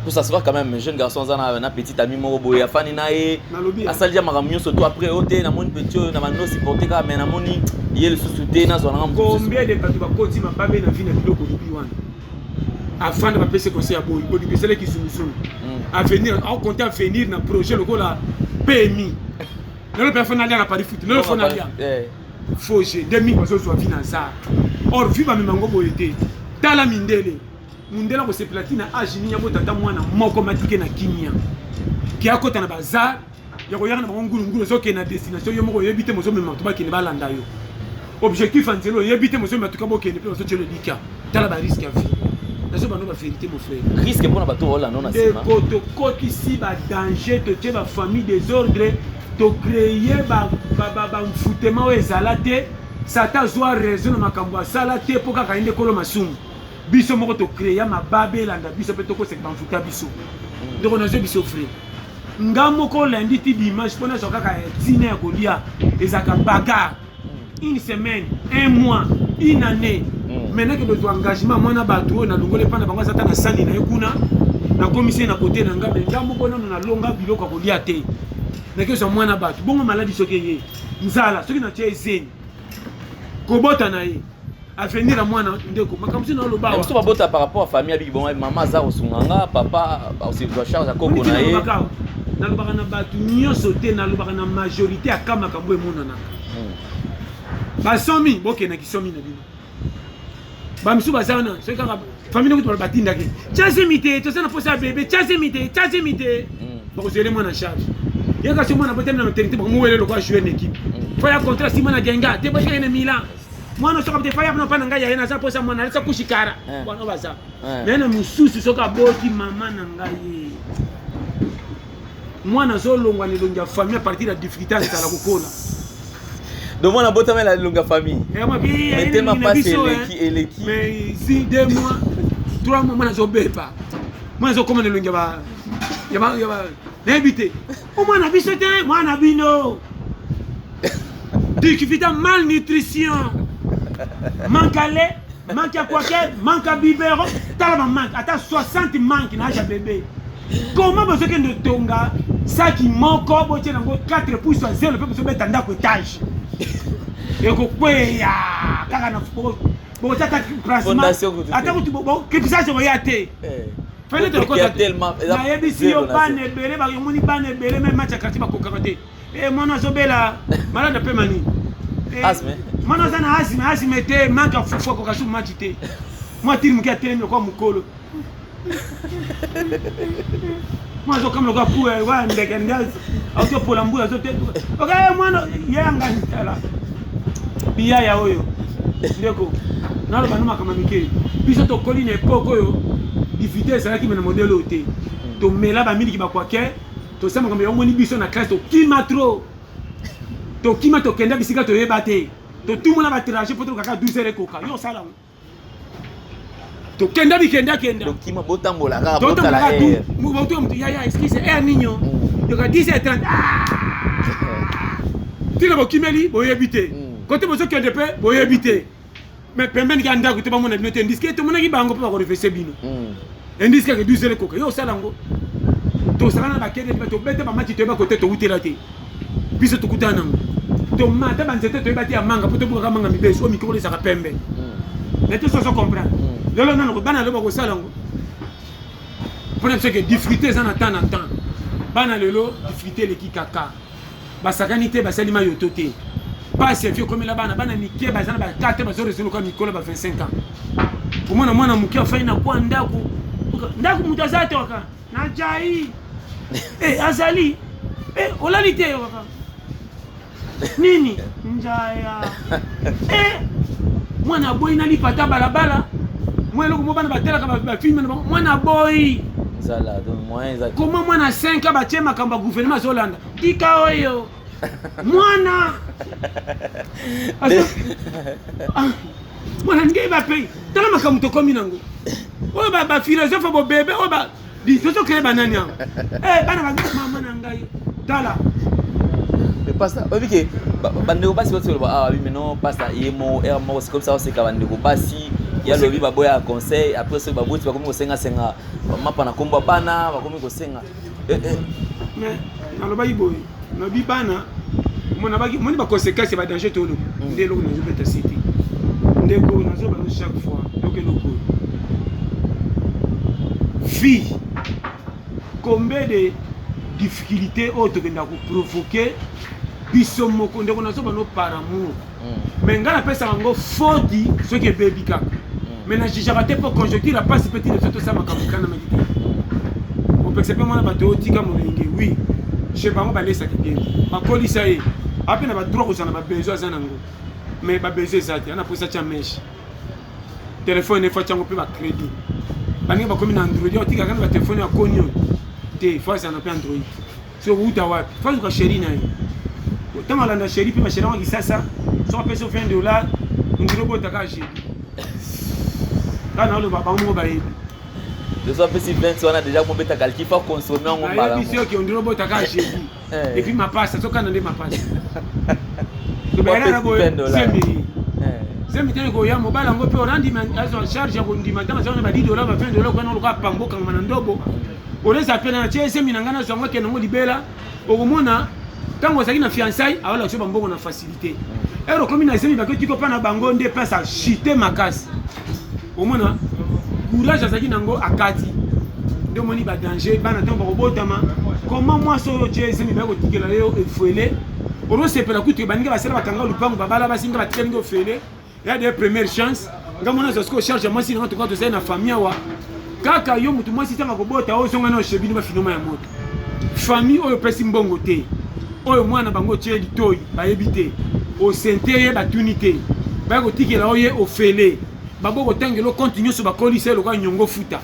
Pour ça se voit quand même, jeune garçon aza na petit ami moko boye, afandi na ye, asali ja makambo nyonso to après oyo te. Namoni petit oyo na bando supporte kaka, mais namoni ye lisusu te, nazwa nanga motu mosusu. Combien de bato bakoti mababe na vie na biloko olobi wana? Afanda, bapesi conseil ya boyi, bolingo esalaki zunguzungu. Avenir aokonte, avenir na projet lokola PMI lelo mpe afanda alia na Paris Foot lelo, fona alia. Faux jeu nde mingi bazozwa vie na hasard, or vie bamema yango boye te. Tala mindele, mundele akosepela ntina age nini abota ata mwana moko matike na kimia, ke akota na bazar ya koyaka na bango ngulungulu. Ozokende na destination yo moko oyebi te, mozomema bato bakende balanda yo, objectif ya nzela oyebi te, mozomema tuka bokende mpe bazotiela elikya. Tala barisque ya vie, nazobano bavérité, mon frère. Risque mpona bato olanda na nsima. Ndeko, tokotisi badanger, totie bafamille désordre, tocréer bamfutema oyo ezala te. Satan azwa raison na makambo asala te, mpo kaka ye nde kolo masumu. Biso moko tocréa mababe elanda biso mpe tokoseka bamfuta biso. Ndeko, nazwi biso frère nga moko lundi ti dimanche mpo nazwa kaka ntina ya kolia, ezalaka bagarre une semaine, un mois, une année. Maintenant ke tozwa engagement, mwana bato oyo nalongoli epa na bango, aza ata na sani na ye kuna, nakomisi ye na kote na nga, me nga moko nano nalonga biloko ya kolia te, nakezwa mwana bato bongo maladi soki eye, nzala soki natie ezeni kobota na ye, avenir ya mwana. Ndeko, makambo mosusu naoloba. Mosusu babota par rapport à famille, abiki bongo mama aza kosunga nga, papa azwa charge ya koko na ye. Nalobaka na bato nyonso te, nalobaka na majorité aka makambo emonanaka. Basomi bokendaki somi na bino, bamisusu baza wana soki kaka famille kutu batindaki tiazemi te, toza na posa ya bebe, tiazemi te, tiazemi te, bakozwele mwana charge ye. Kasi mwana botami na maternité, bakomowele lokola joueur na équipe, fa ya contrat sima na genga te, botikaki na Milan. Mwana soki aboti, fa ya mpa na ngai yaye, naza posa mwana alisa kushikara wana baza me na mosusu. Soki aboti, mama na ngai, mwana azolongwa na elongi ya famille à partir ya difficulté azala kokola. Donc mwana abotama na elongi ya famille, metema mpasi eleki eleki. Mais si 2 mois, 3 mois, mwana azobeba, mwana azokoma na elongi ya nayebi te, o mwana biso te, mwana bino difficulté, malnutrition, manque à lait, manque ya kwake, manque ya biberon. Tala bamanque, ata 60 manque na age ya bébé. Comment bozokende tonga saki moko, botie nango 4 pouces ya zelo mpe bozobeta ndako étage, ekokweya kaka na bokotia ata placement, ata kutu crépissage ekoya te. Nayebisi yo, bana ebele omoni, bana ebele même match ya quartier bakokaka te. Mwana azobela malade apema nini? Mwana aza na asthme, asthme te, manque ya fufu, akoka su match te. Mwa tiri moke atelemi lokola mokolo, mwana azokama lokola pu wa ndeke nde azopola mbuya, azote ok. Mwana yanga tala biyaya oyo. Ndeko, naloba no makambo mike. Biso tokoli na époque oyo difficulté ezalaki, me na modèle oyo te. Tomela bamiliki, bakwake, tosala makambo yango. Moni biso na classe, tokima trop, tokima, tokenda bisika toyeba te, totumona batrajet mpo tokaka 12 heures ekoka. Yo osala yango, tokenda bikenda kenda. Tokima, botambola kaka, botala air. Moto yaya, excuse, air ninyo yoka 10 heures 30 ntina bokimeli, boyebi te kote bozokende mpe boyebi te, mais pembeni kaka ndako te, bamona bino te. Indiske tomonaki bango mpe bakorefese bino, indice kaka 12 heures ekoka. Yo osala yango, tosala na bakende, tobeta bamatch, toyeba kote towutela te. Biso tokutana nango, tomata banzete toyeba te ya manga mpo tobukaka manga mibeso oyo mikolo ezalaka pembe. Mais te soso comprendre lelo nano bana lelo bakosala yango mpona biso ke difficulté eza na temps na temps. Bana lelo difficulté eleki kaka, basakani te, basali mayoto te. Pasi ya vie ekomela bana, bana mike baza na ba 4, bazoresoloka mikolo ba 25 ans. Omona mwana moke afai na kwa ndako, ndako moto aza te, waka na jai azali olali te, waka nini njaya mwana aboyi na lipata balabala. Mwa eloko mo bana batelaka bafilme na bango, mwana aboyi. Nzala, donc moyen eza. Koma mwana 5 ans, batie makambo ya gouvernement, azolanda tika oyo. Mwana ah, mwana ndenge bapei, tala makambo tokomi nango oyo baphilosophe bobebe oyo tozokele banani awa eh, bana mama na ngai tala. Mais pasta, oyebi ke bandeko basi basi baloba awa bi, mais non, pasta, ye mo heure moko, c'est comme ça oseka bandeko basi ya lobi baboya conseil. Après, soki baboti bakomi kosengasenga mapa na kombo ya bana, bakomi kosenga. Mais nalobaki boye, nabi bana moni baconséquence ya badanger toloba nde eloko nazobeta sete. Ndeko, nazoba no chaque fois yoka eloko oyo. Fille, combien de difficulté oyo tokenda koprovoke biso moko? Ndeko, nazoba no par amour, mais ngai napesaka yango foti soki ebebi kaka, mais najugeaka te mpo conjoncture ya pasi mpe tina biso tosala makambo ekanamaki te. Opekisa mpe mwana bato otika molenge, oui, chez bango balesaki bien, bakolisa ye ape na badroit kozala na babesoin aza nango, mais babesoin eza te. Ana posa tia mèche, telefone efo tiango mpe bacrédit. Baninga bakomi na Android, otikaka na batelefone ya koni oyo te, fo azala mpe Android. Soki outa wapi, fo azuka chéri na ye. Ntango alanda chéri mpe bachéri yango kisasa, soki apesi 20 $, ondiri obotaka jeudi. Kaka naoloba, bango moko bayebi. Tozo apesi 20 wana déjà, mobeta calcul, faut consommer yango mbala. Nayebi soki ondiri obotaka jeudi. Et puis mapasa azokanda nde mapasa tobayelaka boye zemi zemi te koya mobali yango mpe orandima, azwa charge ya kondima. Ntango aza wana ba 10 $, ba 20 $, kwana oloka pambo okangama na ndobo, oleza mpe na tie zemi na ngai, nazwa yango, akende yango libela. Okomona ntango ozalaki na fiançaille, awalakisa bambongo na facilité. Heure okomi na zemi, bakoki kopa na bango nde place achute makasi. Omona courage azalaki nango akati nde omoni badanger. Bana ntango bakobotama, koma mwasi oyo tie zemi, baya kotikela yo efwele, ozosepela kutu. Baninga basala bakanga lupango, babala basi, nga batikali nge ofele ya de première chance. Nga mona azwa sikoyo charge ya mwasi nanga. Toka tozali na famille awa kaka yo motu mwasi, ntango akobota ozonga na oshebino bafinoma ya moto. Famille oyo opesi mbongo te, oyo mwana bango otie litoi bayebi te, osente ye batuni te, baya kotikela oye ofele, babo kotangela compte nyonso, bakolisa ye lokola nyongo futa.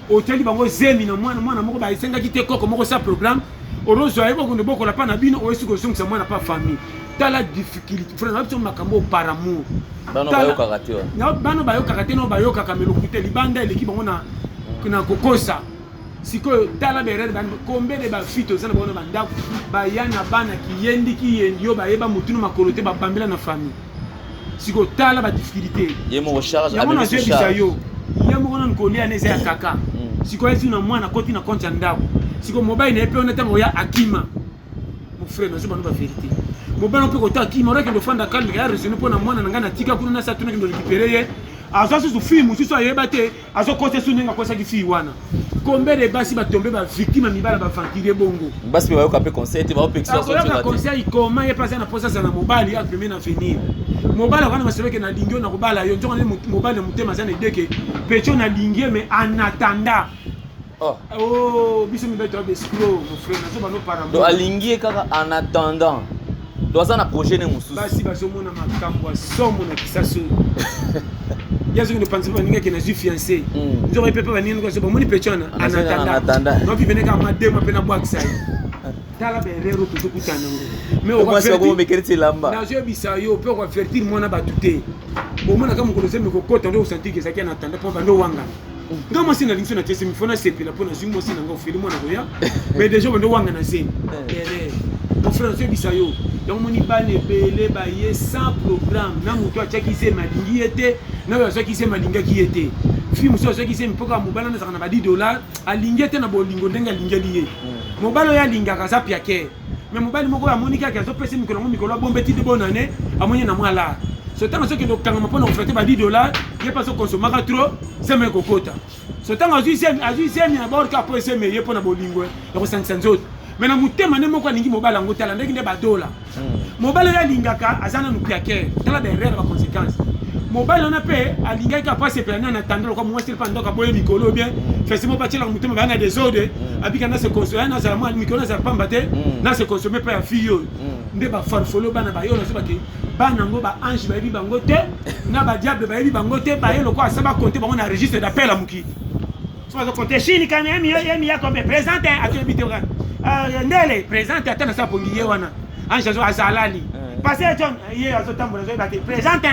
Otiaki bango zemi na mwana, mwana moko basengaki te, koko moko sa programme orozwa ye bokondo bokola mpa na bino, oyesi kozongisa mwana pa famille. Tala difficulté, frère, na biso makambo par amour. Bano bayokaka te. Bano bayokaka te, no bayokaka me lokute libanda eleki bango na kokosa. Sikoyo tala berere, combien de bafille toza na bango na bandako, baya na bana kiyendi kiyendi, oyo bayeba motu na makolo te, babambela na famille. Sikoyo tala badifficulté. Ye moko charge. Yango nazoyebisa yo, ye moko nanu kolia na eza ya kaka. Sikoyo esi na mwana akoti na compte ya ndako. Sikoyo mobali na ye mpe wana ntango oya akima. Mon frère, nazo bano bavérité. Mobali mpe kota akima, orakende ofanda calme, ya raisonne mpo na mwana na ngai natika kuna, nasi atuna kende récupérer ye. Azwa susu fille mosusu ayeba te, azokosa su ndenge akosaki fille wana. Combien de basi batombe bavictime ya mibala baventurier bongo? Basi mpe bayoka mpe conseil te, baopekisa. Akoyoka conseil koma? Ye mpe aza na mposa aza na mobali apeme na avenir. Mobali akwana masolo ke nalingi yo, na kobala yo. Nzonga nde mobali na motema aza na idée ke pecho nalingi ye, mais en attendant. Oh. Oh, biso mibali toya baescroc, mon frère, nazoba no par Donc alingi ye kaka en attendant, donc aza na projet ne mosusu. Basi bazomona makambo ya somo na kisasa oyo. Ye azokende panza mpe baninga ake nazwi fiancé. Nzoka ye mpe baninga niko bamoni pecho wana en attendant novivene kaka mwa 2 mois mpe nabwakisa ye. Tala baerreur oyo tozokutana yango. Nazoyebisa yo mpe okoavertir mwana bato te. Omonaka mokolo zembe kokota nde osentir ke ezalaki en attendant, mpo bando owangana. Nga mwasi nalingi so na tiesemi, fo nasepela mpo nazwi mwasi na nga ofeli mwana koya, mais déjà bando wanga na zemi. Erreur, mon frère, nazoyebisa yo. Yango moni bana ebele baye sans programme na moto atiaki zemi alingi ye te, na oyo azwaki zemi alingaki ye te. Fille mosusu azwaki zemi mpo kaka mobali wana azalaka na ba 10 $, alingi ye te na bolingo ndenge alingeli ye. Mobali oyo alingaka aza piakere, mais mobali moko oyo amoni kaka azopesa mikolo yango, mikolo abombe ti de bonne année, amoni na mwa lar. So ntango azokende kokangama mpona koflate ba 10 $, ye mpe azokonsomaka trop, zemi ekokota. So ntango azwi zemi, azwi zemi na bord kaka mpo ezemi eye mpo na bolingo ya kosangisa nzoto, mais na motema nde moko alingi mobali yango. Tala ndenge nde badola mobali oyo alingaka aza nanu piakere. Tala baerreur, baconséquence. Mobali wana mpe alingaki kaka po asepela nani atanda lokwa mwasi mpe ndako aboye mikolo bien fesi moko batielaka motema, baya na désordre, abika na se console, nazala mwa mikolo, nazala pamba te, na se consomme mpe ya fille oyo nde bafarfolo. Bana bayo nazobake bana yango, baange bayebi bango te, na badiable bayebi bango te. Baye lokola asa bakonte bango na registre d'appel ya mokili. So bazokonte shini kame emi emi yakombe présente, atoyebi te ndele présente ata na sa pongi ye wana. Ange azo azalali. Pasteur John ye azotambola azoyeba te présente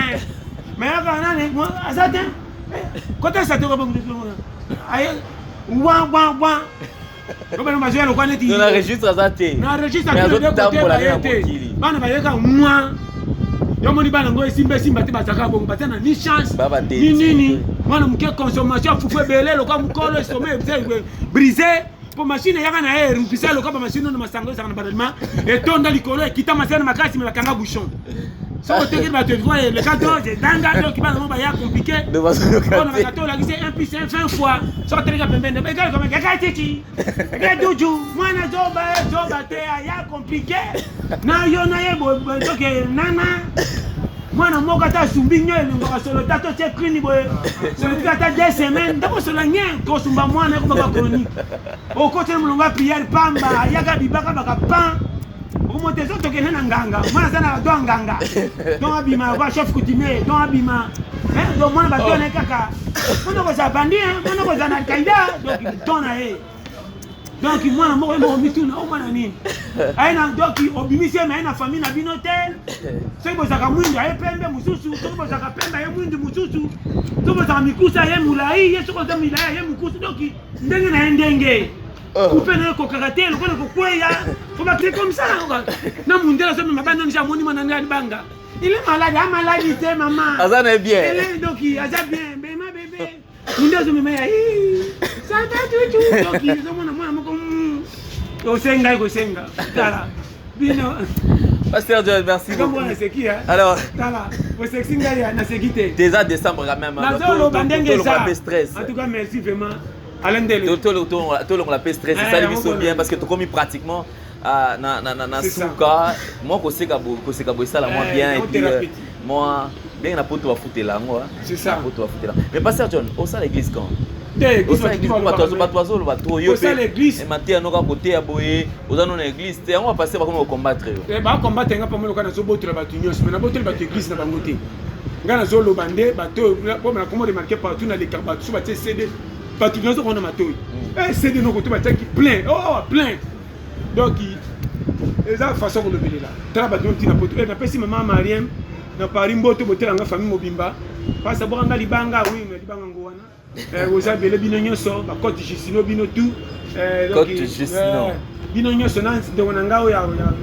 mais aka nani aza te kota sato ko aye wa wa wa obana bazoya lokwa neti na registre aza te na registre azotambola na mokili bana bayeka mwa yo moni bana ngo esimba esimba te bazalaka bongo baza na ni chance ni nini mwana moke consommation ya fufu ebele lokwa mokolo esome brise po machine eyaka na ye erupisa lokola bamachine oyo masanga ezalaka na barellement etonda likolo ekita masana makasi me bakanga bouchon soki otekeli bato ekwa eleka dose ezanga donc bana mo baya compliqué mpona bakato olakisi 1 plus 1 20 fois soki oteleka pembeni eka titi eka duju mwana zoba zoba te aya compliqué na yo na ye donc nana mwana moko ata asumbi nyo elongaka solo ta totie crini boye solo tika ata deux semaines nde kosola nye kosumba mwana ekomaka chronique okotela molongo ya priere pamba ayaka bibaka baka pan okomote ezo tokende na nganga mwana aza na do ya nganga donc abima kwa chef coutumier donc abima donc mwana bato na ye kaka mwana kozala bandi mwana kozala na alkaida donc don na ye donc mwana moko ye moko mituna o mwana nini aye na donc obimisi ye me aye na famille na bino te soki bozalaka mwindu aye pembe mosusu soki bozalaka pembe aye mwindu mosusu soki bozalaka mikusa aye molai ye soki oza milai aye mokusu donc ndenge na ye ndenge oh. kupe na ye ekokaka te lokola kokweya fo bakite comme ça na mundele azomema bana nisi amoni mwana ngai libanga il est malade amaladi te mama aza na bien donc aza bien bema bebe munde azomema ya santa tutu donc ozomona mwana moko mm, osengai kosenga tala bino Pasteur John, merci beaucoup. Naseki, hein? Alors, tala, osexi ngai naseki te. Déjà décembre quand même. Nazoloba ndenge eza. stress. En tout cas, merci vraiment. Alain Ndele. Tolongola pe stress, esali biso bien parce que tokomi pratiquement ah, na, na, na, na suka mwa koseka koseka boye esala mwa eh, bien et puis euh, mwa ndenge na poto bafutela yango na poto bafutela mais pasteur John osala église quand bato bazoloba trop yo mpe mateya noka koteya boye oza no na église te yango bapaster bakomi kocombattre yo eh, bacombattre nga pamoloka nazobotola bato nyonso mais nabotoli bato église na bango te ngai nazoloba nde bato oyo po nakoma remarke partout naleka bato so batie cd bato nyonso kona matoi hmm. eh, cd noko to batiaki plein oh plein donc eza façon kolobelela tala bato ntina poto eh, napesi mama mariem na paris mboto botela nga famille mobimba pasi abwaka nga libanga oui mais libanga ngo wana eh, oza ebele bino nyonso bacote justino bino tout eh, eh, bino nyonso na ndeko na ngai oyo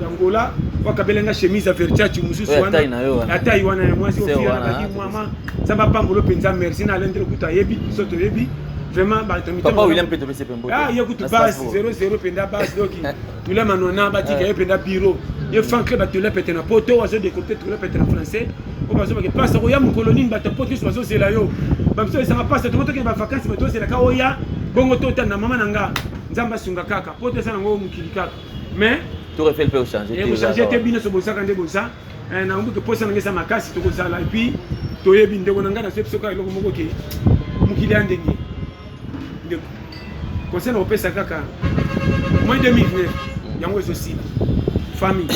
ya ngola wakabela nga chemise ya vertiaci mosusu wana atai wana ya mwasi ofiabaki mwama nzambe apambolo mpenza merci na alendele kutu ayebi biso toyebi vraiment bato papa William mpe topesi mpe mbote ah ye kutu base 00 mpenza base donc William Anona batika ye mpenza bureau ye fan club atole pete na poto azo décrypter tole pete na français oyo bazobake pasa koya mokolo nini bato poto nyonso bazozela yo babiso ezanga pasa tongo tokende bavakansi bato ozelaka oya bongo totanda mama na nga nzambe asunga kaka poto eza nango mokili kaka mais tour Eiffel mpe ochange te ochange te bino so bozaka nde boza eh, na mbuke posa na ngai eza makasi tokozala epuis toyebi ndeko na ngai nazwi biso kaka eloko moko ke mokili ya ndenge ndeko conseil na kopesa kaka moins 2009 yango ezosila famille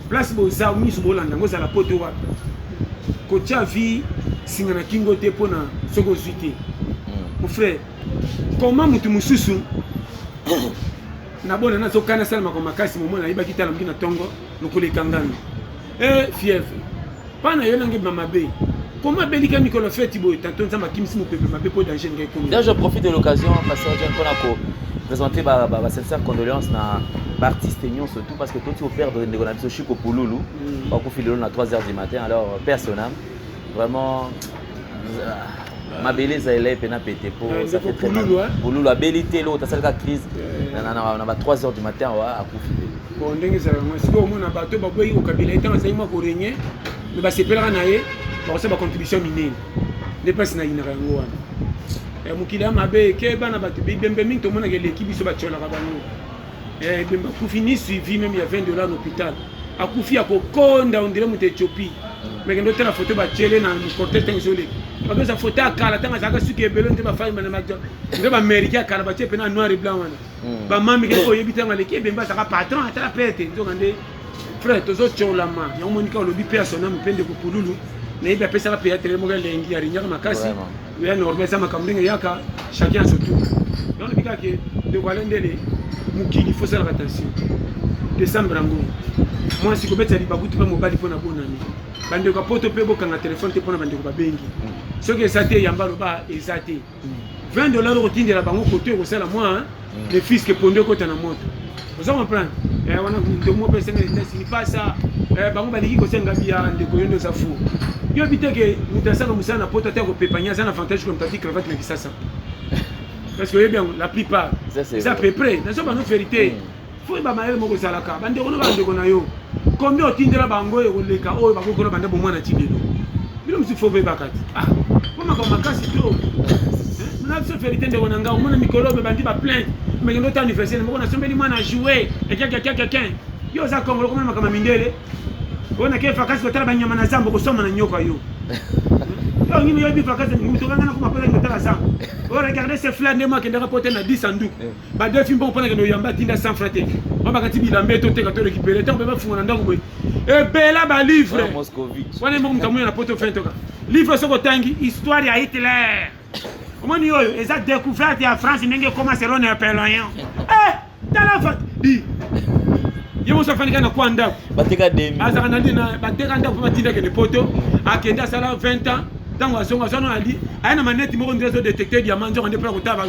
place boza miso bolanda yango ozala poto wapi kotya vie singa na kingo te mpo na soki ozwi te hmm. mon frère comment motu mosusu nabona nazokana asalamaka makasi momo nayebaki tala moki na ntongo lokolo ekangami e fièvre mpa na yo nange bima mabe koma abelika mikolo feti boye tanto nzambe akimisi mopepe mabe mpo danger ngai ekomi D'ailleurs, je profite de l'occasion, Pasteur John, mpona ko présenter ba, ba, ba sincère condoléances na baartiste nyonso tout parce que toti operdre ndeko na biso Chico Pululu mm. bakufi lelo na 3 heures du matin alors père son âme vraiment euh, mabele ezalela ye mpena pete po ça fait très mal pululu abeli te eloko tasalaka crise na ba 3 heures du matin wa akufi bon ndenge ezalaka yango sikoyo omona bato baboyi kokabela ye ntango azali mwa korenye me basepelaka na ye bakosala bacontribution minene nde mpasi nayinaka yango wana eh, mokili ya mabe ke bana bato bibembe mingi tomonaka eleki biso batyolaka bango eh, ebembe akufi ni suivi meme ya 20 dollar na hôpital akufi ya kokonda ondire moto ethiopie mekende otala foto batyele na cortège ntango ezoleka bakoza foto ya kala ntango azalaka suki ebele nde bafai nde baaméricain ya kala batie mpena noir et blanc wana hmm. bamami kaka oyebi ntango aleki ebembe azalaka patron atala pete nzoka nde frère tozotyolama yango monika olobi mpe ya soname mpe ndeko pululu nayebi apesaka mpe ya tele moko elengi arignaka makasi ya normal eza makambo ndenge eyaka chacun à son tour yango lobi kaka ndeko alendele mokili fo osalaka attention décembre yango Mwasi kobetisa libaku te mpe mobali mpo na bonane. Bandeko ya poto mpe bokanga telefone te mpo na bandeko babengi. Soki eza te, yamba loba eza te. 20 $ okotindela bango koto ekosala mwa ne fût-ce que pondo ekota na moto. Oza comprendre? Eh, wana ndeko mpe esenga États-Unis pasa eh, bango balingi kosenga biya. Ndeko, yo nde oza fou. Yo bi te ke moto asala mosala na poto ate akopepanya, aza na avantage ko moto ati cravate na Kisasa, parce que oyebi yango la plupart eza peu près. Nazo bano vérité, faut bamayele moko ezalaka. Bandeko no, bandeko na yo, combien otindela bango ekoleka oyo bakokola banda bomwana ti lelo? Bino mosusu faut boyebaka ti ah po makambo makasi to na biso vérité. Ndeko na nga, omona mikolo oyo bandi baplainte, mekende ota anniversaire moko, nasombeli mwana jouet ekekekekekin. Yo oza Kongolo, komona makambo ya mindele oyo nake vacances kotala banyama na zamba, okosoma na nyoka. Yo yo ngimi yoyebi vacances tokanga na koma mpona kotala zamba oyo. Regardez ce fleur, nde mo akendaka po te na 10 sanduku badefi mbongo mpona kende oyamba, atinda 100 franc te, babaka ti bilamba toteka to récupéré. Ntango mpe bafunga na ndako boye, ebela balivre wana moko, moto amoya na poto fin toka livre. Soki otangi histoire ya Hitler, omoni oyo eza découverte ya France ndenge ekoma selon Napoléon. Eh, tala di ye moso afandi kaka na kwa ndako. Bateka demi. Azalaka na nini, bateka ndako mpe batinda akende poto, akende asala 20 ans. Ntango azonga, azwa no ali aye na maneti moko ndire azodétecter diamant, nzoka nde mpona kotala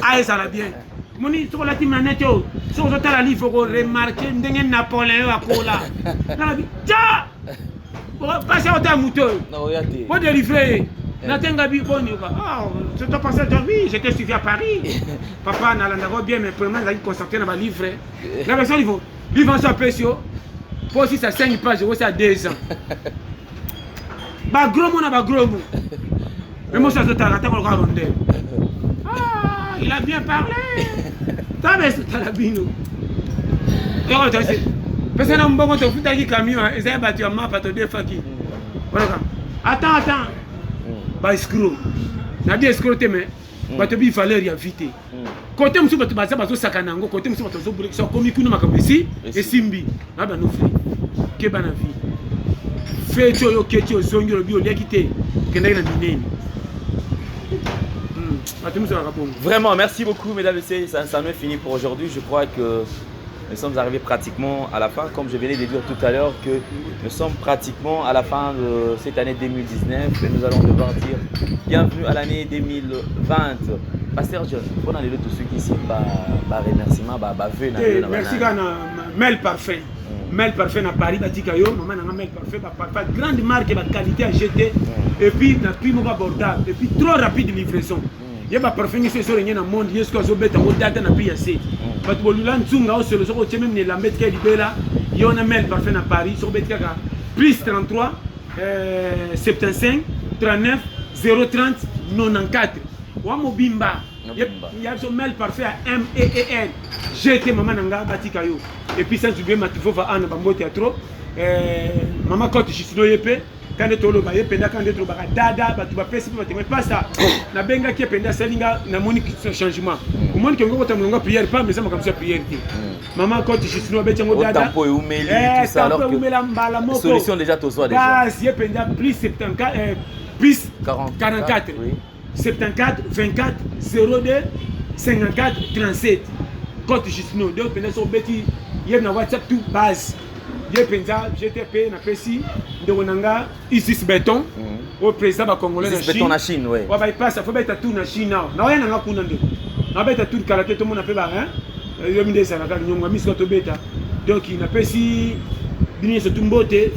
aezala bien. Moni soki olati manete oyo, soki ozotala livre, okoremarquer ndenge Napoléon akola. Nalobi tia pasi akotala moto oyo po délivrer ye natenga bi boni. Oh, je pensais, oui, j'étais suivi à Paris, papa, nalandaka bien, mais premièrement nazalaki concentré na balivre na version livre. Livre nyonso apesi yo mpo osisa 5 page, okosala 2 ans. Bagros mot na bagros mot, mais moso azotalaka ntango lokola rondelle. Ah, il a bien parlé. Tala tala bino, pesa na mbongo tofutaki camion, eza ya bato ya mapa todefaki. Oyoka, attends, attends, baescroc nabi escroc te, mais bato bi valeur ya vie te. Kote mosusu bato baza bazosaka na yango, kote mosusu bato bazobulekisa. Okomi kuna, makambo esi esimbi na banofri. Keba na vie. Feti oyo oketi, ozongi, olobi oliaki te, okendaki na minene. Bato mosusu azalaka bongo. Vraiment, merci beaucoup, mesdames et messieurs. Ça nous est fini pour aujourd'hui. Je crois que nous sommes arrivés pratiquement à la fin. Comme je venais de dire tout à l'heure, que nous sommes pratiquement à la fin de cette année 2019 et nous allons devoir dire bienvenue à l'année 2020. Pasteur John, on a tous ceux qui ici, bah, bah, remerciement, bah, bah, vœux, na, merci na Mel Parfait. Mel Parfait na Paris, batika yo, maman na Mel Parfait, ba parfait grande marque, ba qualité à jeter et puis na prix moko abordable et puis trop rapide livraison. Ye baparfum nyonso ezorenye na monde, ye soki azobeta yango data na prix ya se. Bato bolula nzunga osolo, soki otie même na elamba etika libela. Ye wana Mel Parfum na Paris. Soki obeti kaka plus 33 75 39 030 94 wa mobimba ya biso Mel Parfum ya M E E N GT, mama na nga, batika yo. Et puis sans oublier Matifova ana bambote ya trop, mama Cote Justino, ye mpe kande toloba ye mpenza, kande tolobaka dada. Bato bapesi mpe batemwe pasa nabengaki ye mpenza, asali nga namoni changement. Omoni kengo kota molongo ya prière pa, mais eza makambo ya prière te. Mama Cote Justino abeti yango dada, eumela mbala moko. Solution déjà tozwa déjà. Base ye mpenza plus 74, plus 44 74 24 02 54 37, Cote Justino. Donc mpenza so obeti ye na WhatsApp, tout base ye mpenza GTP. Napesi ndeko na nga Isis Beton, oyo président bacongolais na Chine. Wa baipasa fo beta tour na Chine awa, naoya nanga kuna. Ndeko, nabeta tour kala te, tomona mpe ba yobi nde ezalaka nyongo ya miso tobeta. Donc napesi bino nyonso tu mbote.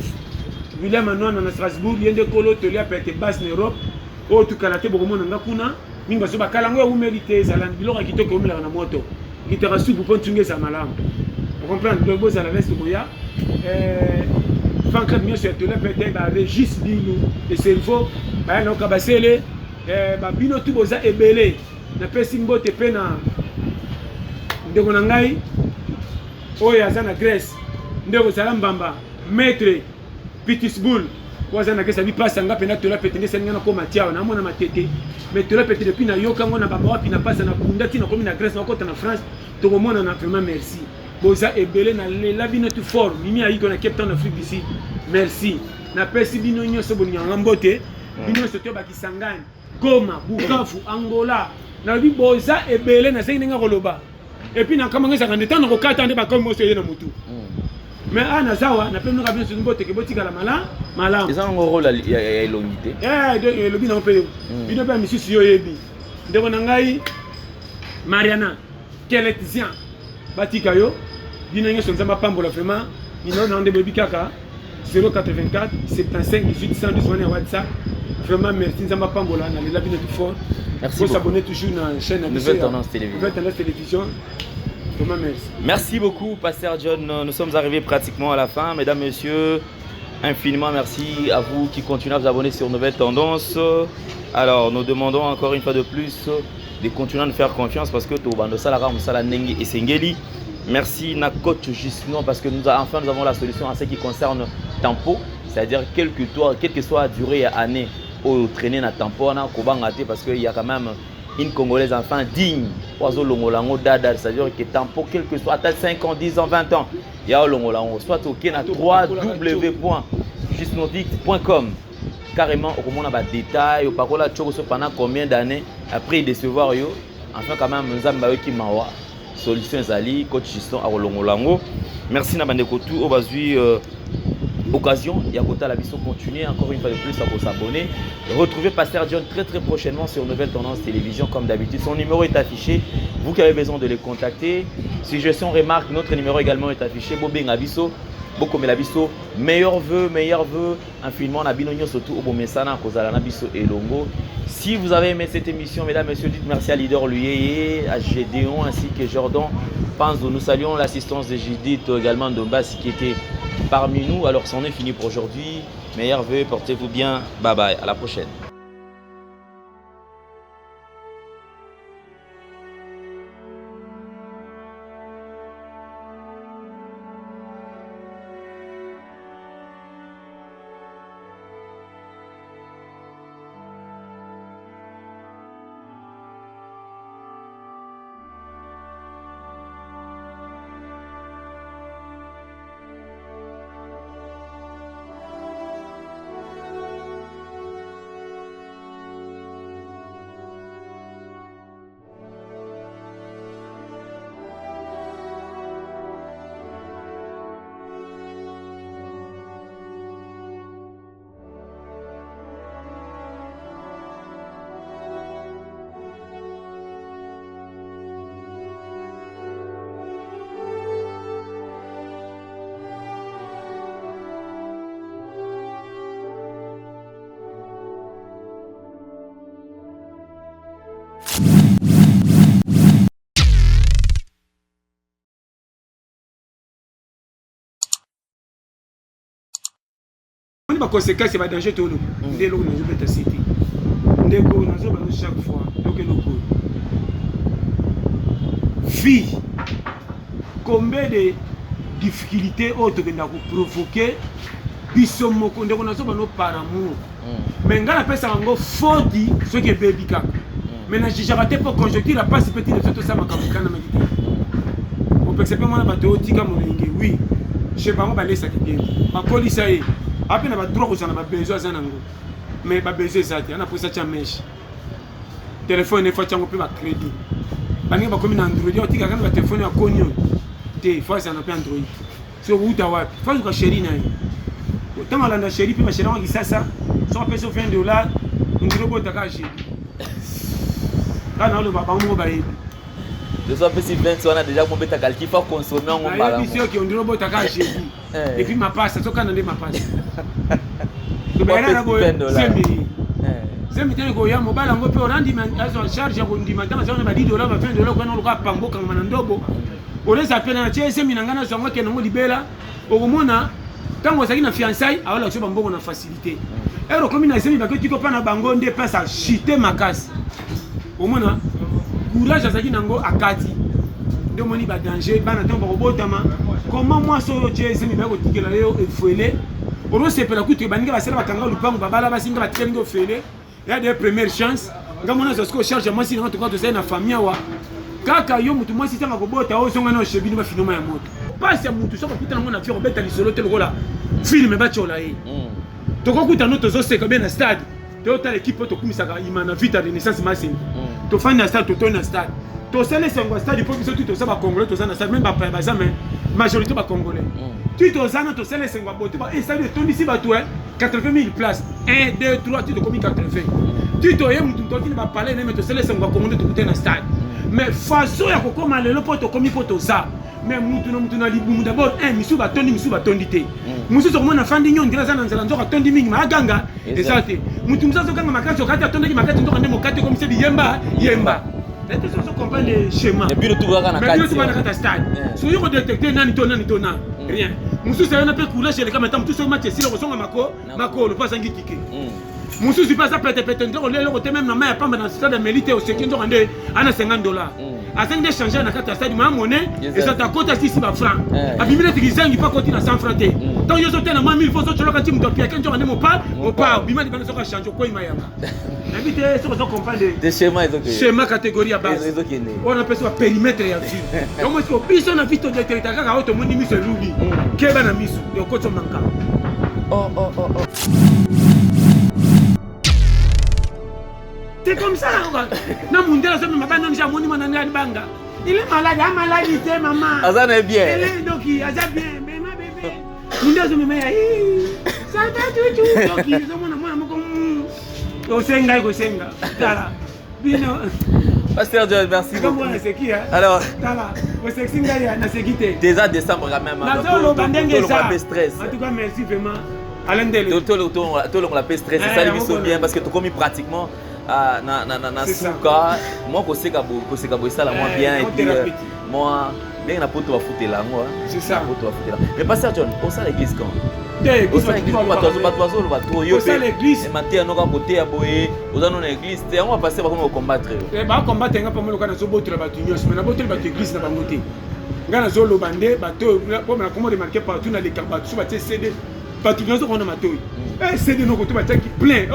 William Anwana na Strasbourg, ye nde kolo tolia pete base na Europe oyo. Tukala te, bokomona nga kuna mingi. Bazo bakala yango ewumeli te, ezala biloko ya kitoko, ewumelaka na moto, kitaka supu mpo ntunga ezala malamu. Ocomprendre? Donc bozala leste koya fan club nyonso ya tolia pete, barégis bino e cerveau baya naoka basele babino tu boza ebele. Napesi mbote mpe na ndeko na ngai oyo aza na Grèce, ndeko ozala mbamba, maître Pittsburgh oyo aza na Grèce. Abi pasi anga mpenza tola pete nde esalinga nakoma tiawa namona matete, mais tola pete depuis nayoka yango na baba wapi na pasi na bunda ntina komi na Grèce, nakota na France, tokomonana. Vraiment merci, boza ebele, nalela bino tout fort. Mimi Ayiko na Cape Town, Afrique du Sud, merci. Napesi bino nyonso bolingaka mbote, bino nyonso to bakisangani, Goma, Bukavu, Angola, nalobi boza ebele. Nasengi ndenge koloba et puis nakamanga ezalaka nde ntango nakokata nde bakomi moso eye na motu. Mais awa naza awa, napesi bino kaka bino nyonso mbote ke botikala mala malamu. Eza nango role ya elongi te. Eh, donc elobi nango mpe bino mpe ya misusu yo oyebi. Ndeko na ngai Mariana Keletzian batika yo bino nyonso Nzambe apambola vraiment. Numéro na nde boyebi kaka 084 75 18 112 wana ya WhatsApp. Vraiment merci Nzambe apambola na lela bino tout fort. Merci Vous beaucoup. s'abonner toujours na chaîne na biso Nouvelle ya Tendance Télévision. Nouvelle Tendance Télévision. Vraiment merci. Merci beaucoup, Pasteur John. Nous sommes arrivés pratiquement à la fin. Mesdames, Messieurs, infiniment merci à vous qui continuez à vous abonner sur Nouvelle Tendance. Alors, nous demandons encore une fois de plus de continuer à nous faire confiance parce que Tobando Salara, Moussala Nengi et Sengeli. Merci na coach Justement parce que nous, enfin, nous avons la solution à ce qui concerne Tempo, c'est-à-dire quelle que toi, quelle que soit la durée année au traîner na Tempo, on a kobanga te parce qu'il y a quand même une Congolaise enfin digne. Oiseau longolango dada, c'est-à-dire que Tempo, quel que soit, ata 5 ans, 10 ans, 20 ans, il y a longolango. Soit ok na trois w point jusnovit point com. Carrément, au moment où détail, au parcours là, tchoko pendant combien d'années après décevoir yo, enfin quand même, nous avons qui mawa. Solution ezali, coach Justin Arolongolango. Merci na bande kotu, au bazui occasion, ya kota la biso continuer encore une fois de plus à vous abonner. Retrouvez Pasteur John très très prochainement sur Nouvelle Tendance Télévision comme d'habitude. Son numéro est affiché. Vous qui avez besoin de les contacter, suggestions, remarques, notre numéro également est affiché. Bobenga biso, bokomela biso, meilleurs vœux, meilleurs vœux, infiniment na bino nyonso surtout au bomesana kozala na biso elongo. Si vous avez aimé cette émission, mesdames, messieurs, dites merci à leader Luyeye, à Gédéon ainsi que Jordan Panzo. Nous saluons l'assistance de Judith également Dombas qui était parmi nous. Alors, c'en est fini pour aujourd'hui. Meilleurs vœux, portez-vous bien. Bye bye, à la prochaine. Ba conséquences ba danger to loba nde eloko nazobeta sete ndeko nazoba no chaque fois yoka eloko oyo vie combien de difficulté oyo tokenda koprovoke biso moko ndeko nazoba no par amour mais ngai napesaka yango fodi soki ebebi kaka mais na jugeaka te mpo conjoncture ya mpasi mpe tina biso tosala makambo ekanamaki te opekisa mpe mwana bato otika molenge oui chez bango balesaki bien bakolisa ye ape na badroit kozala na babesoin aza nango mais babesoin eza te ana mposa tya meshe telefone efo atyango mpe bacrédit baninga bakomi na android otikaka na batelefone ya koni oyo te fo azala na mpe android soki owuta wapi fo azuka sheri na ye ntango alanda sheri mpe basheri yango kisasa soki apesi yo 20 dollar ondiri obotaka jeudi kaka naoloba bango moko bayebi Tozo apesi 20 wana déjà kobeta calcul faut consommer yango mbala nayebi soki ondiri obotaka jeudi et puis mapasa tokana nde mapasa tobayelaka boye zemi zemi te koya mobali yango mpe orandima azwa charge ya kondima ntango aza wana ba 10 dollar ba 20 dollar kwana oluka pango okangama na ndobo oleza pe na tie zemi na ngai nazwa yango akende yango libela okomona ntango ozalaki na fiançaille aolakisa bambongo na facilité ere okomi na zemi bakoki tiko mpa na bango nde place achute makasi omona courage azalaki nango akati nde omoni badanger bana ntango bakobotama koma mwasi oyo tie zemi baya kotikela yo efele ozosepela kutu baninga basala bakanga lupango babala basi nga batikali nde ofele ya de première chance nga mona azwa sikoyo charge ya mwasi nanga toka tozali na famille awa kaka yo motu mwasi ntango akobota ozonga na oshe bino bafinoma ya moto mpasi ya motu soki okutana ngo na vie kobeta lisolo te lokola filme batyola ye tokokuta no tozoseka be na stade toyotala ekipe oyo tokumisaka imana vita renaissance maseni tofandi na stade totoni na stade tosala esengo ya stade mpo biso tu toza bacongolais toza na stade meme bapaya baza mais majorité bacongolais. Ti toza na tosala esengo ya bote, esali etondisi bato 80 000 place, 1 2 3, ti tokomi 80. Ti toye, mutu mutu akini bapalais neme, tosala esengo ya Kongo nde tokute na stade. Mais façon ya kokóma lelo, mpo tokomi, mpo toza, mais mutu na mutu na libumu d'abord un, misusu batondi, misusu batondi te. Mosusu okomona afandi nyo ndira aza na nzala, nzoka atondi mingi, ma aganga eza te. Mutu mosusu azokanga makasi, okati atondaki makasi, nzoka nde mokati ekomisi biyemba yemba. Nayebi soki ozo comprendre schéma. Mais bino tukaka na Mais bino kati. tuka na kati ya stade, soki yo kodétecte nani to nani to nani, rien. Mosusu ayo na mpe courage eleka mata, mosusu oyo match esila kozonga mako makolo mpo azangi tike. Mosusu mpe aza petepete, nzoko nde eloko te, même na mai ya pamba na stade ameli te, oseki, nzoka nde ana 50 $, azangi nde change na kati ya stade ma monnaie. Eza te, akoti asisi bafranc, abimi neti kizangi mpo akoti na 100 franc te. Ntango yo ozote na mwa 1000 fo ozotolaka ti moto apiake, nzoka nde mopa mopa obima libanda, soki achange okwei mayanga. Nayebi te soki ozo comprendre. Te, schéma ezokende. Schéma catégorie ya base. Ezokende. Oyo napesi ba périmètre ya vie. Yango siko biso na vie todétecta kaka oyo tomoni miso eluli. Keba na miso okotisa manka. Oh. C'est comme ça na mundele azomema bana nje, amoni mwana ngai banga, il est malade, a maladi te mama. Aza na bien. Il est doki, aza bien, mema bébé. Munde azomema ya sata tutu doki, ozomona mwana moko osengai kosenga, tala bino. Pasteur John, merci beaucoup. Naseki. Alors, tala, oseki ngai, naseki te. Déjà décembre quand même. Nazoloba ndenge eza. Pe stress. En tout cas, merci vraiment, Alain Ndele. Tolongola pe stress, esali biso bien parce que tokomi pratiquement na suka. Mwa koseka boye, koseka boye esala mwa bien et puis mwa ndenge na poto bafutela yango. C'est ça. Poto bafutela. Mais Pasteur John, osala église quand? Osala église? Bato bazoloba trop, yo mpe mateya noka koteya boye, oza no na église te. Yango bapasteur bakomi kocombattre yo. Bacombattre nga mpo moloka nazobotola bato nyonso, mais nabotoli bato église na bango te. Ngai nazoloba nde bato oyo mpo na komo remarque partout naleka, bato so batie CD, bato nyonso kona matoi CD noko to batiaki plein.